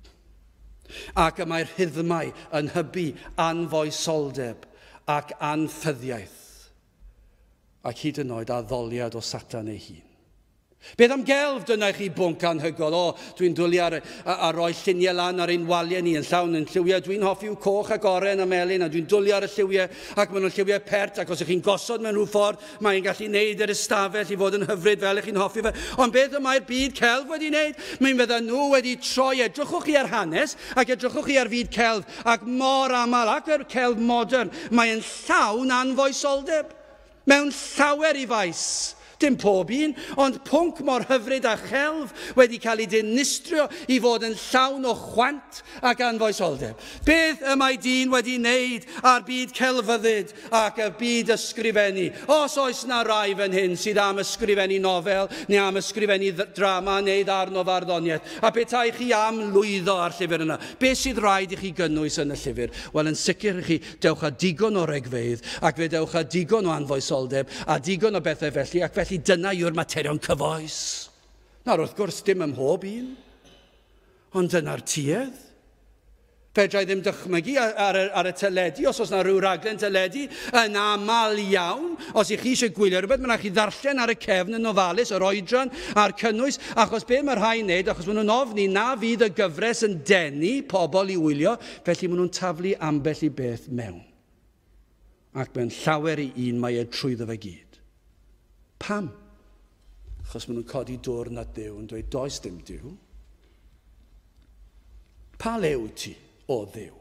Ac y mae'r rhythmau yn hybu anfoesoldeb ac anffyddiaeth. Ac hyd yn oed addoliad o Satan ei hun. Beth am gelf? Dyna i chi bwnc anhygoel. O, dwi'n dwlu ar roi lluniau lan ar ein waliau ni yn llawn yn lliwiau. Dwi'n hoffi yw coch ac oren a melyn, a dwi'n dwlu ar y lliwiau, ac maen nhw'n lliwiau pert, ac os ych chi'n gosod mewn rhyw ffordd, mae'n gallu neud yr ystafell i fod yn hyfryd fel ych chi'n hoffi fe. Ond beth y mae'r byd celf wedi wneud? Mae'n fydda nhw wedi troi. Edrychwch chi ar hanes, ac edrychwch chi ar fyd celf, ac mor aml, ac yr celf modern, mae'n llawn anfoesoldeb. Mewn llawer i faes. Dim pob un, ond pwnc mor hyfryd a chelf wedi cael ei dinistrio i fod yn llawn o chwant ac anfoesoldeb. Beth y mae dyn wedi wneud ar byd celfyddyd ac y byd ysgrifennu? Os oes na rai fan hyn sydd am ysgrifennu nofel, neu am ysgrifennu drama neu ddarn o farddoniaeth, a petai chi am lwyddo ar llyfr yna, beth sydd rhaid i chi gynnwys yn y llyfr? Wel, yn sicr i chi, dewch â digon o regfeydd, ac fe dewch â digon o anfoesoldeb, a digon o bethau felly, ac felly dyna yw'r materion cyfoes. Nawr, wrth gwrs, dim ym mhob un, ond dyna'r tuedd. Fedra i ddim dychmygu ar y teledu, os oes na rhyw raglen teledu, yn aml iawn, os ych chi eisiau gwylio rhywbeth, mae'n rhaid chi ddarllen ar y cefn yn ofalus, yr oedran a'r cynnwys, achos be mae rhai'n neud, achos maen nhw'n ofni na fydd y gyfres yn denu pobl i wylio, felly maen nhw'n taflu ambell i beth mewn. Ac mewn llawer i un mae e trwyddo fe gyd. Pam? Achos maen nhw'n codi dwrn at Dduw yn dweud, does dim Duw. Pa le wyt ti, o Dduw?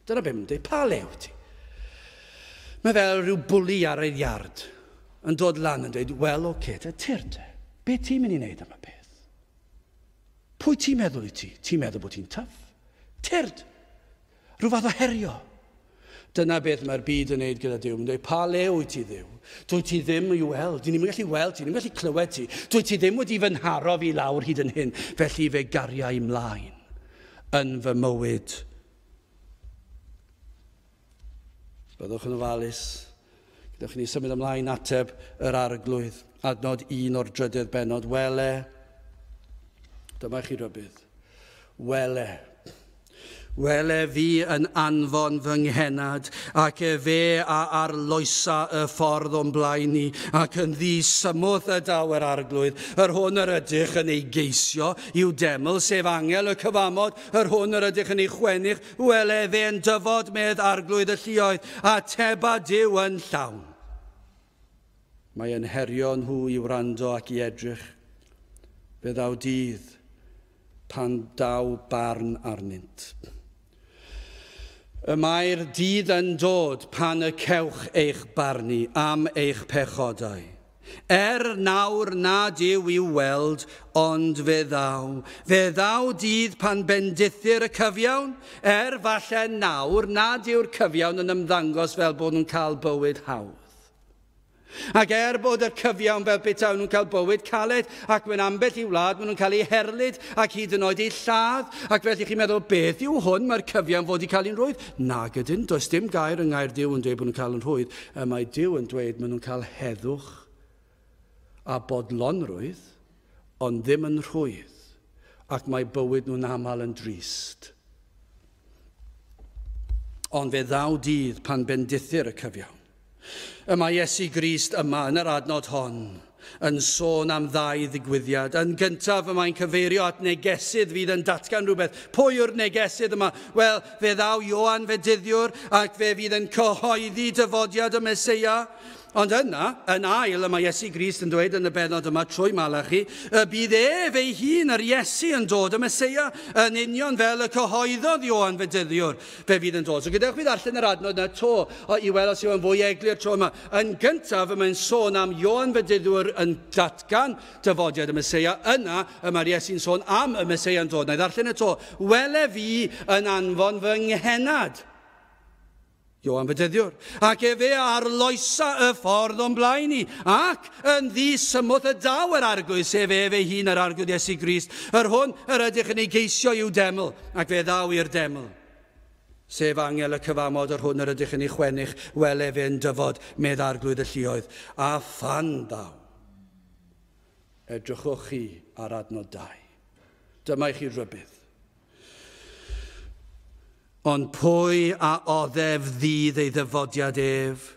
Dyna be maen nhw'n dweud, pa le wyt ti? Mae fel rhyw bwli ar ei iard yn dod lan yn dweud, wel, oce, te, tyrd te, be ti'n mynd i wneud am y peth? Pwy ti'n meddwl i ti? Ti'n meddwl bod ti'n tough? Tyrd! Rhyw fath o herio. Dyna beth mae'r byd yn neud gyda Duw. Mae'n dweud, pa le wyt ti, Dduw? Dwyt ti ddim i'w weld. Dyn ni'm yn gallu weld ti, ni'm yn gallu clywed ti. Dwyt ti ddim wedi fy nharo fi lawr hyd yn hyn. Felly fe garia i mlaen yn fy mywyd. Byddwch yn ofalus. Gadewch i ni symud ymlaen ateb yr Arglwydd. Adnod 1 o'r drydedd bennod. Wele, dyma chi rybudd. Wele. Wele fi yn anfon fy nghenad, ac efe a arloesa y ffordd o'n blaen ni, ac yn ddisymwth y daw yr Arglwydd, yr hwn yr ydych yn ei geisio i'w deml, sef angel y cyfamod, yr hwn yr ydych yn ei chwennych, wele fe yn dyfod medd Arglwydd y lluoedd, a teba Duw yn llawn. Mae yn herio nhw i wrando ac i edrych. Fe ddaw dydd pan daw barn arnynt. Y mae'r dydd yn dod pan y cewch eich barnu am eich pechodau. Er nawr nad yw i'w weld, ond fe ddaw. Fe ddaw dydd pan bendithir y cyfiawn, er falle nawr nad yw'r cyfiawn yn ymddangos fel bod nhw'n cael bywyd hawdd. Ac bod y cyfiawn fel petawn nhw'n cael bywyd caled, ac mewn ambell i wlad maen nhw'n cael eu herlid ac hyd yn oed eu lladd, ac felly chi'n meddwl, beth yw hwn, mae'r cyfiawn fod i cael un rhwydd? Nag ydyn, does dim gair yng ngair Duw yn dweud bod nhw'n cael yn rhwydd. Y mae Duw yn dweud maen nhw'n cael heddwch a bodlonrwydd, ond ddim yn rhwydd, ac mae bywyd nhw'n aml yn drist. Ond fe ddaw dydd pan bendithir y cyfiawn. Y mae Iesu Grist yma yn yr adnod hon yn sôn am ddau ddigwyddiad. Yn gyntaf, y mae'n cyfeirio at negesydd fydd yn datgan rhywbeth. Pwy yw'r negesydd yma? Wel, fe ddaw Ioan Fedyddiwr ac fe fydd yn cyhoeddi dyfodiad y Meseia. Ond yna, yn ail, y mae Iesu Grist yn dweud yn y bennod yma trwy Malachi, y bydd ef ei hun, yr Iesu, yn dod, y Meseia, yn union fel y cyhoeddodd Ioan Fedyddiwr, fe fydd yn dod. So gadewch fi ddarllen yr adnod yna to, i weld os yw yn fwy eglur tro yma. Yn gyntaf, y mae'n sôn am Ioan Fedyddiwr yn datgan dyfodiad y Meseia. Yna, y mae'r Iesu'n sôn am y Meseia yn dod. Na i ddarllen y to. Wele fi yn anfon fy nghenad, Ioan Fedyddiwr, ac efe arloesa y ffordd o'n blaen i, ac yn ddisymwth y daw yr arglwydd, sef ef ei hun yr arglwydd Iesu Grist, yr hwn yr ydych yn ei geisio i'w deml, ac fe ddaw i'r deml. Sef angel y cyfamod yr hwn yr ydych yn ei chwennych, wel efe yn dyfod, medd arglwydd y lluoedd, a phan ddaw. Edrychwch chi ar adnod 2. Dyma i chi rybudd. Ond pwy a oddef ddydd ei ddyfodiad ef?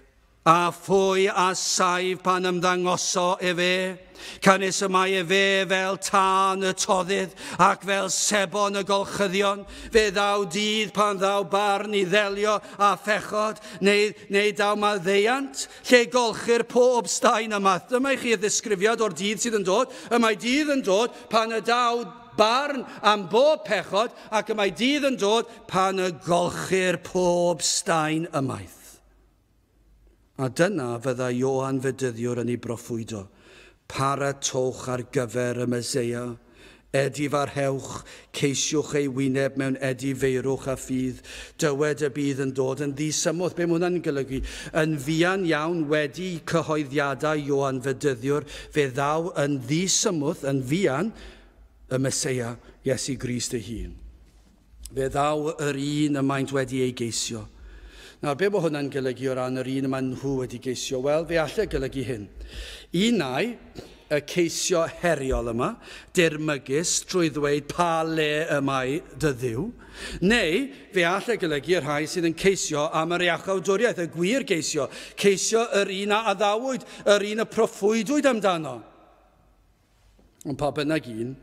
A phwy a saif pan ymddangoso efe? Canys y mae efe fel tân y toddydd ac fel sebon y golchyddion. Fe ddaw dydd pan ddaw barn i ddelio a phechod, neu daw maddeuant, lle golchir pob staen ymaith. Dyma i chi y ddisgrifiad o'r dydd sydd yn dod. Y mae dydd yn dod pan y daw barn am bob pechod, ac y mae dydd yn dod pan y golchir pob staen ymaith. A dyna fydda Ioan Fedyddiwr yn ei broffwydo. Paratowch ar gyfer y Meseia. Edifarhewch, ceisiwch ei wyneb mewn edifeirwch a ffydd. Dywed y bydd yn dod yn ddisymwth. Be mae hwnna'n golygu? Yn fuan iawn wedi cyhoeddiadau Ioan Fedyddiwr, fe ddaw yn ddisymwth, yn fuan, y Meseia, Iesu Grist ei hun. Fe ddaw yr un y maent wedi ei geisio. Nawr, be mae hwnna'n golygu o ran yr un y maen nhw wedi geisio? Wel, fe allai golygu hyn. Unai, y ceisio heriol yma, dirmygus trwy ddweud pa le y mae dy ddiw, neu fe allai golygu y rhai sydd yn ceisio am yr iachawdwriaeth, y gwir geisio, ceisio yr un a addawyd, yr un y proffwydwyd amdano. Ond pa bynnag un,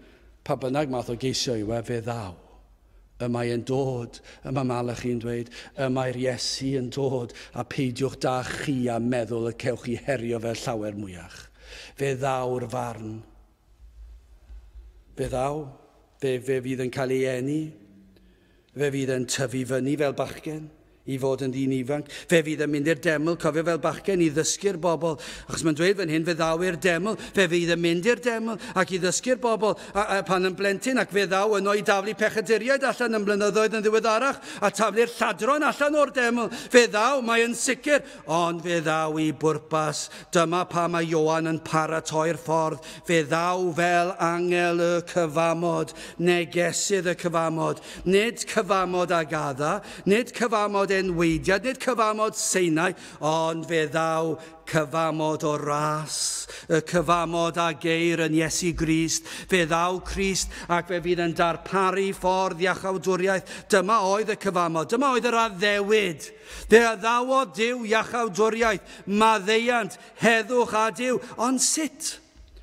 pa bynnag math o geisio yw e, fe ddaw. Y mae e'n dod, y mae Malachi'n dweud, y mae'r Iesu yn dod, a peidiwch da chi a meddwl y cewch chi herio fe llawer mwyach. Fe ddaw'r farn. Fe ddaw, fe fydd yn cael ei eni, fe fydd yn tyfu fyny fel bachgen, i fod yn ddyn ifanc. Fe fydd yn mynd i'r deml, cofio fel bachgen, i ddysgu'r bobl. Achos mae'n dweud fan hyn, fe ddaw i'r deml. Fe fydd yn mynd i'r deml ac i ddysgu'r bobl a pan yn blentyn, ac fe ddaw yno i daflu pechaduriaid allan yn blynyddoedd yn ddiweddarach a taflu'r lladron allan o'r deml. Fe ddaw, mae yn sicr, ond fe ddaw i bwrpas. Dyma pa mae Ioan yn paratoi'r ffordd. Fe ddaw fel angel y cyfamod, negesydd y cyfamod. Nid cyfamod ag Adda, nid cyfamod enweidiad, nid cyfamod Seinai, ond fe ddaw cyfamod o ras, y cyfamod a geir yn Iesu Grist. Fe ddaw Crist ac fe fydd yn darparu ffordd iachawdwriaeth. Dyma oedd y cyfamod, dyma oedd yr addewid. Fe addawodd Duw iachawdwriaeth, maddeuant, heddwch a Duw. Ond sut?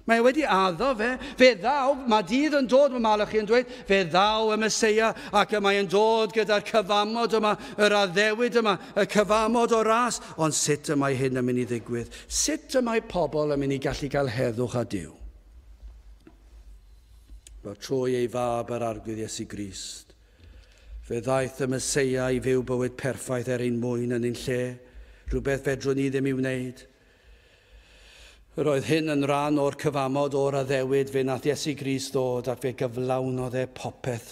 Mae wedi addo fe. Fe ddaw, mae dydd yn dod, mae Malachi yn dweud, fe ddaw y Meseia ac y mae yn dod gyda'r cyfamod yma, yr addewid yma, y cyfamod o ras. Ond sut y mae hyn yn mynd i ddigwydd? Sut y mae pobl yn mynd i gallu cael heddwch a Duw? Wel, trwy ei fab yr arglwydd Iesu Grist. Fe ddaeth y Meseia i fyw bywyd perffaith er ein mwyn yn ein lle, rhywbeth fedrwn ni ddim i wneud. Yr oedd hyn yn rhan o'r cyfamod o'r addewid, fe nath Iesu Grist ddod ac fe gyflawnodd e popeth.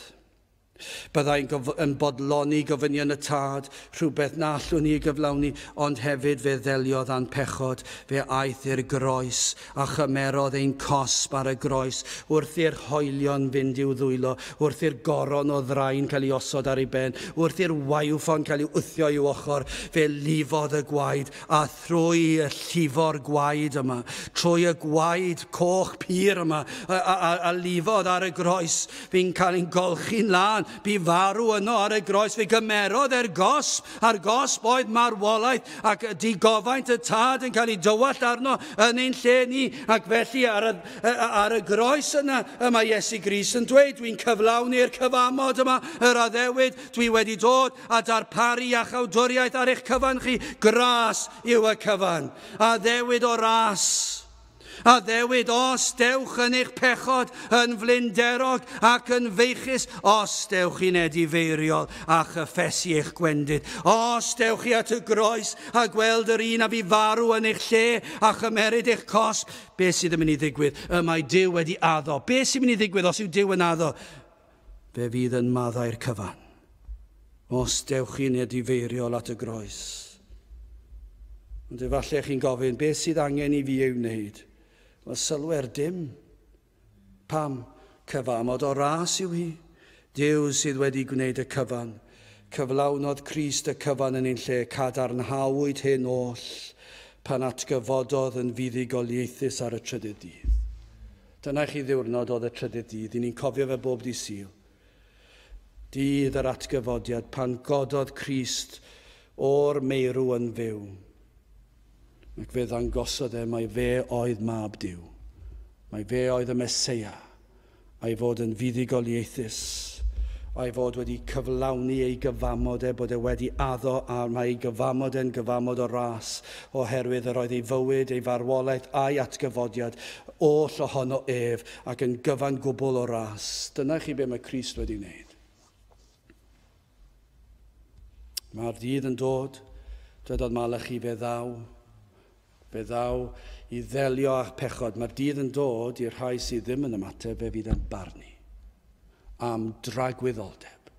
Byddai'n yn bodloni gofynion y Tad, rhywbeth na allwn ni gyflawni, ond hefyd fe ddeliodd â'n pechod, fe aeth i'r groes a chymerodd ein cosb ar y groes, wrth i'r hoelion fynd i'w ddwylo, wrth i'r goron o ddrain cael ei osod ar ei ben, wrth i'r waywffon cael ei wthio i'w ochr, fe lifodd y gwaed, a thrwy y llifo'r gwaed yma, trwy y gwaed coch pur yma, a lifodd ar y groes, fi'n cael ein golchi'n lân, bu farw yno ar y groes, fe gymerodd e'r gosb, a'r gosb oedd marwolaeth, ac digofaint y Tad yn cael ei dywallt arno yn ein lle ni, ac felly ar y groes yna, y mae Iesu Grist yn dweud, dwi'n cyflawni'r cyfamod yma, yr addewid, dwi wedi dod a darparu iachawdwriaeth ar eich cyfan chi, gras yw y cyfan, addewid o ras. Addewid, os dewch yn eich pechod yn flinderog ac yn feichus, os dewch chi'n edifeiriol a chyffesu eich gwendid, os dewch chi at y groes a gweld yr un a fu farw yn eich lle a chymeryd eich cosb, beth sydd yn mynd i ddigwydd? Y mae Duw wedi addo. Beth sy'n mynd i ddigwydd os yw Duw yn addo? Fe fydd yn maddau'r cyfan. Os dewch chi'n edifeiriol at y groes. Ond efallai chi'n gofyn, beth sydd angen i fi ei wneud? Wel, sylwer dim. Pam? Cyfamod o ras yw hi. Duw sydd wedi gwneud y cyfan. Cyflawnodd Crist y cyfan yn ein lle, cadarnhawyd hyn oll pan atgyfododd yn fuddugoliaethus ar y trydydd dydd. Dyna chi ddiwrnod oedd y trydydd dydd, i ni'n cofio fe bob dydd Sul. Dydd yr atgyfodiad pan gododd Crist o'r meirw yn fyw. Ac fe ddangosodd e mai fe oedd mab Duw, mai fe oedd y Meseia, a'i fod yn fuddugoliaethus, a'i fod wedi cyflawni ei gyfamod e, bod e wedi addo, a mae ei gyfamod e'n gyfamod o ras, oherwydd yr oedd ei fywyd, ei farwolaeth a'i atgyfodiad oll ohono ef, ac yn gyfan gwbl o ras. Dyna chi be mae Crist wedi wneud. Mae'r dydd yn dod, dwedodd Malachi, fe ddaw. Fe ddaw i ddelio â'ch pechod. Mae'r dydd yn dod i'r rhai sydd ddim yn ymateb, fe fydd yn barnu am dragwyddoldeb.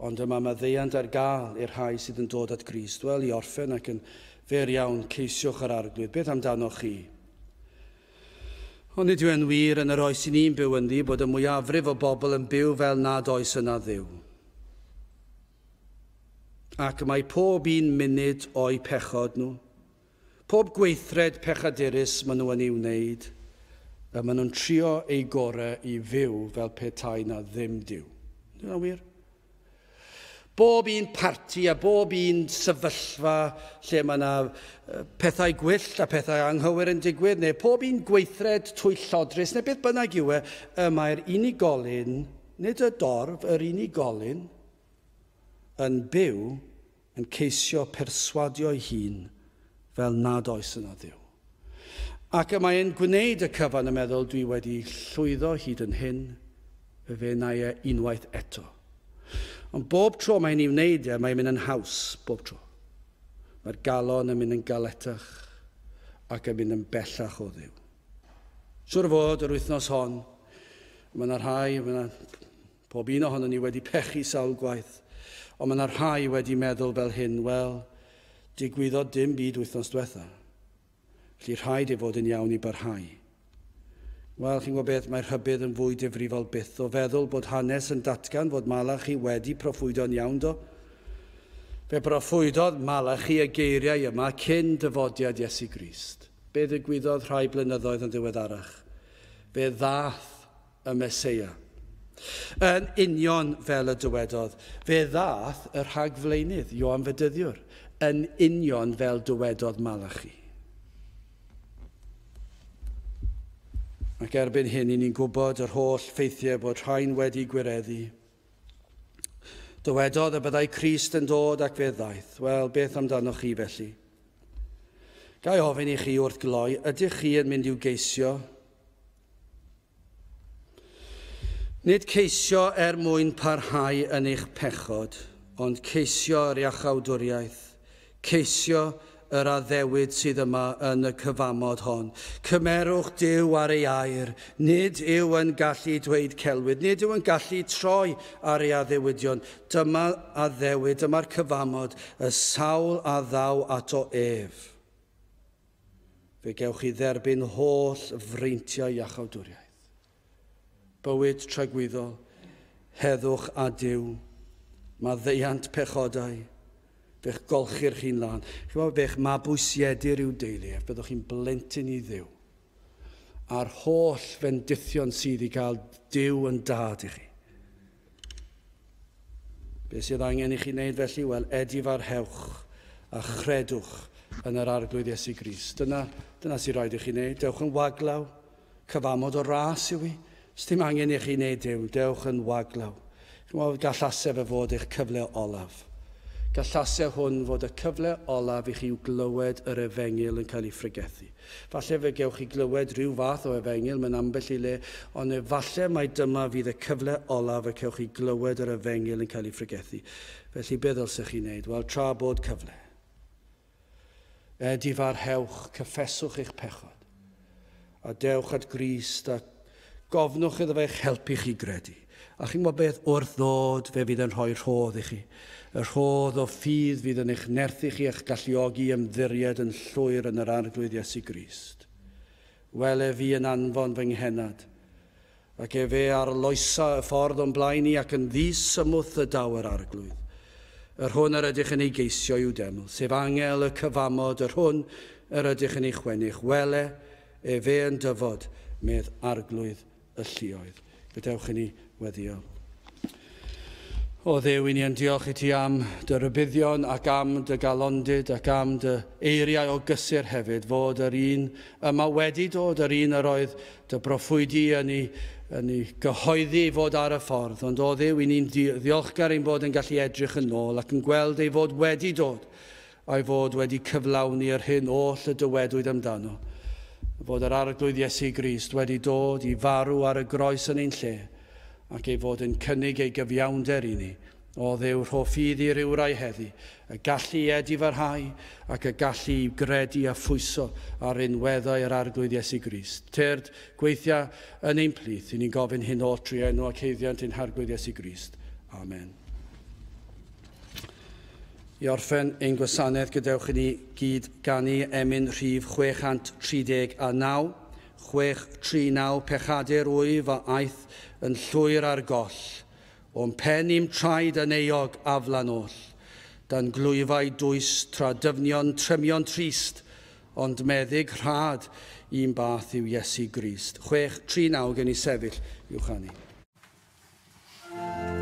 Ond yma maddeuant ar gael i'r rhai sydd yn dod at Grist. Wel, i orffen ac yn fyr iawn, ceisiwch yr Arglwydd. Beth amdanoch chi? Ond nid yw e'n wir yn yr oes i ni'n byw ynddi bod y mwyafrif o bobl yn byw fel nad oes yna Dduw. Ac mae pob un munud o'u pechod nhw, pob gweithred pechadurus maen nhw yn ei wneud, y maen nhw'n trio eu gorau i fyw fel petai na ddim Duw. Dyna'n wir? Bob un parti a bob un sefyllfa lle mae yna pethau gwyllt a pethau anghywir yn digwydd, neu pob un gweithred twyllodrus, neu beth bynnag yw e, y mae'r unigolyn, nid y dorf, yr unigolyn, yn byw yn ceisio perswadio'i hun fel nad oes yna Dduw. Ac y mae'n gwneud y cyfan yn meddwl dwi wedi llwyddo hyd yn hyn, fe wna i e unwaith eto. Ond bob tro mae'n ei wneud e, mae'n mynd yn haws bob tro. Mae'r galon yn mynd yn galetach ac yn mynd yn bellach o Dduw. Siŵr o fod yr wythnos hon, mae yna rhai, mae yna pob un ohonon ni wedi pechu sawl gwaith, ond mae yna rhai wedi meddwl fel hyn, wel, digwyddodd dim byd wythnos diwetha. Felly rhaid ei fod yn iawn i barhau. Wel, chi'n gwybod beth, mae'r rhybudd yn fwy difrifol byth o feddwl bod hanes yn datgan fod Malachi wedi proffwydo'n iawn do. Fe broffwydodd Malachi y geiriau yma cyn dyfodiad Iesu Grist. Be ddigwyddodd rhai blynyddoedd yn ddiweddarach? Fe ddaeth y Meseia. Yn union fel y dywedodd, fe ddaeth y rhagflaenydd, Ioan Fedyddiwr, yn union fel dywedodd Malachi. Ac erbyn hyn, i ni'n gwybod yr holl ffeithiau bod rhain wedi gwireddu. Dywedodd y byddai Crist yn dod ac fe ddaeth. Wel, beth amdanoch chi felly? Ga i ofyn i chi wrth gloi, ydych chi yn mynd i'w geisio? Nid ceisio er mwyn parhau yn eich pechod, ond ceisio yr iachawdwriaeth, ceisio yr addewid sydd yma yn y cyfamod hon. Cymerwch Duw ar ei air. Nid yw yn gallu dweud celwydd. Nid yw yn gallu troi ar ei addewidion. Dyma addewid, dyma'r cyfamod, y sawl a ddaw ato ef. Fe gewch chi dderbyn holl freintiau iachawdwriaeth. Bywyd tragwyddol, heddwch a Duw, maddeuant pechodau, fe'ch golchir chi'n lân. Chi'n gwybod, fe'ch mabwysiedir i'w deulu, ef byddwch chi'n blentyn i Dduw. A'r holl fendithion sydd i gael Duw yn dad i chi. Be sydd angen i chi wneud felly? Wel, edifarhewch a chredwch yn yr Arglwydd Iesu Grist. Dyna sy'n rhaid i chi wneud. Dewch yn waglaw. Cyfamod o ras yw i. Sdim angen i chi wneud dim. Dewch yn waglaw. Chi'n gwybod, gallase fe fod eich cyfle olaf. Gallase hwn fod y cyfle olaf i chi glywed yr efengyl yn cael ei phregethu. Falle fe gewch chi glywed rhyw fath o efengyl mewn ambell i le, ond efallai mai dyma fydd y cyfle olaf y cewch chi glywed yr efengyl yn cael ei phregethu. Felly be ddylsech chi wneud? Wel, tra bod cyfle. Edifarhewch, cyffeswch eich pechod, a dewch at Grist a gofnwch iddo fe eich helpu chi gredu. A chi'n gwybod beth, wrth ddod fe fydd yn rhoi rhodd i chi. Y rhodd o ffydd fydd yn eich nerthu chi eich galluogi ymddiried yn llwyr yn yr Arglwydd Iesu Grist. Wele fi yn anfon fy nghenad, ac efe arloesa y ffordd o'n blaen i ac yn ddisymwth y daw yr Arglwydd. Yr hwn yr ydych yn ei geisio i'w deml, sef angel y cyfamod, yr hwn yr ydych yn ei chwennych. Wele efe yn dyfod, medd Arglwydd y lluoedd. Gadewch i ni weddio. O Dduw, i ni yn diolch i ti am dy rybuddion ac am dy galondid ac am dy eiriau o gysur hefyd, fod yr un yma wedi dod, yr un yr oedd dy broffwydi yn ei gyhoeddi fod ar y ffordd. Ond o Dduw, i ni'n ddiolchgar ein bod yn gallu edrych yn ôl ac yn gweld ei fod wedi dod a'i fod wedi cyflawni yr hyn oll y dywedwyd amdano. Fod yr Arglwydd Iesu Grist wedi dod i farw ar y groes yn ein lle, ac ei fod yn cynnig ei gyfiawnder i ni. O Dduw, rho ffydd i rywrai heddi, y gallu i edifarhau ac y gallu i gredu a phwyso ar unweddau yr Arglwydd Iesu Grist. Tyrd, gweithia yn ein plith, i ni'n gofyn hyn oll trwy enw ac haeddiant ein Harglwydd Iesu Grist. Amen. I orffen ein gwasanaeth, gadewch i ni gyd ganu emyn rhif 639. 639, pechadur wyf a aeth yn llwyr ar goll, o'm pen i'm traed yn euog aflan oll, dan glwyfau dwys tra dyfnion trymion trist, ond meddyg rhad un bath yw Iesu Grist. 639 gen i sefyll i'w chanu. Oh,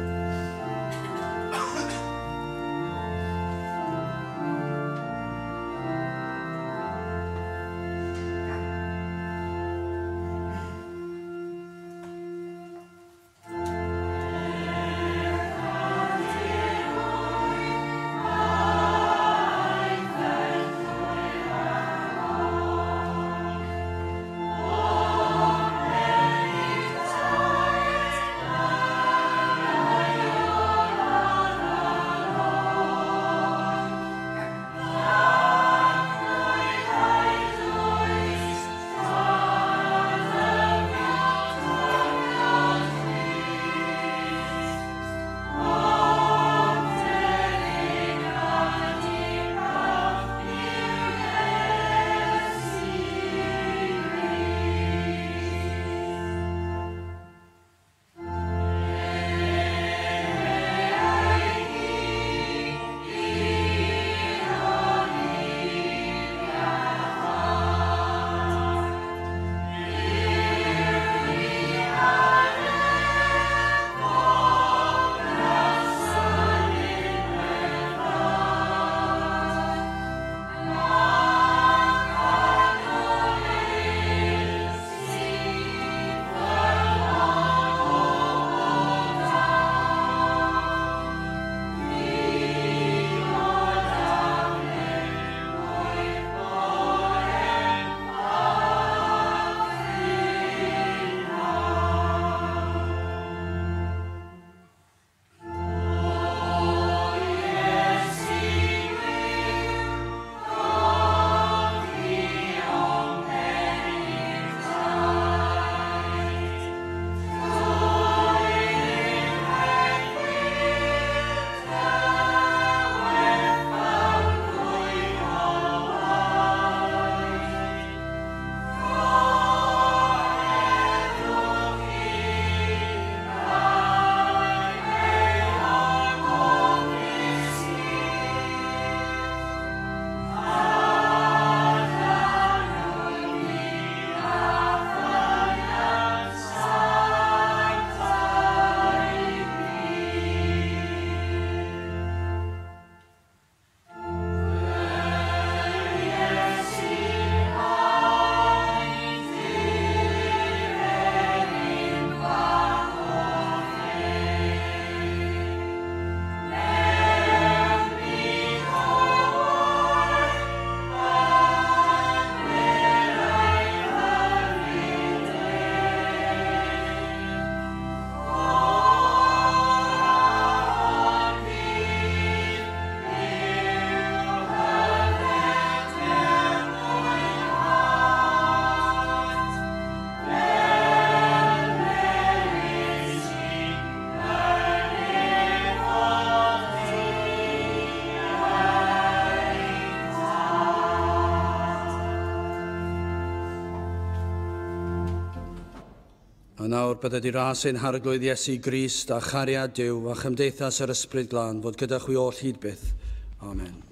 nawr bydded i ras ein harglwydd Iesu Grist a chariad Duw a chymdeithas yr Ysbryd Glân fod gyda chwi oll hyd byth. Amen.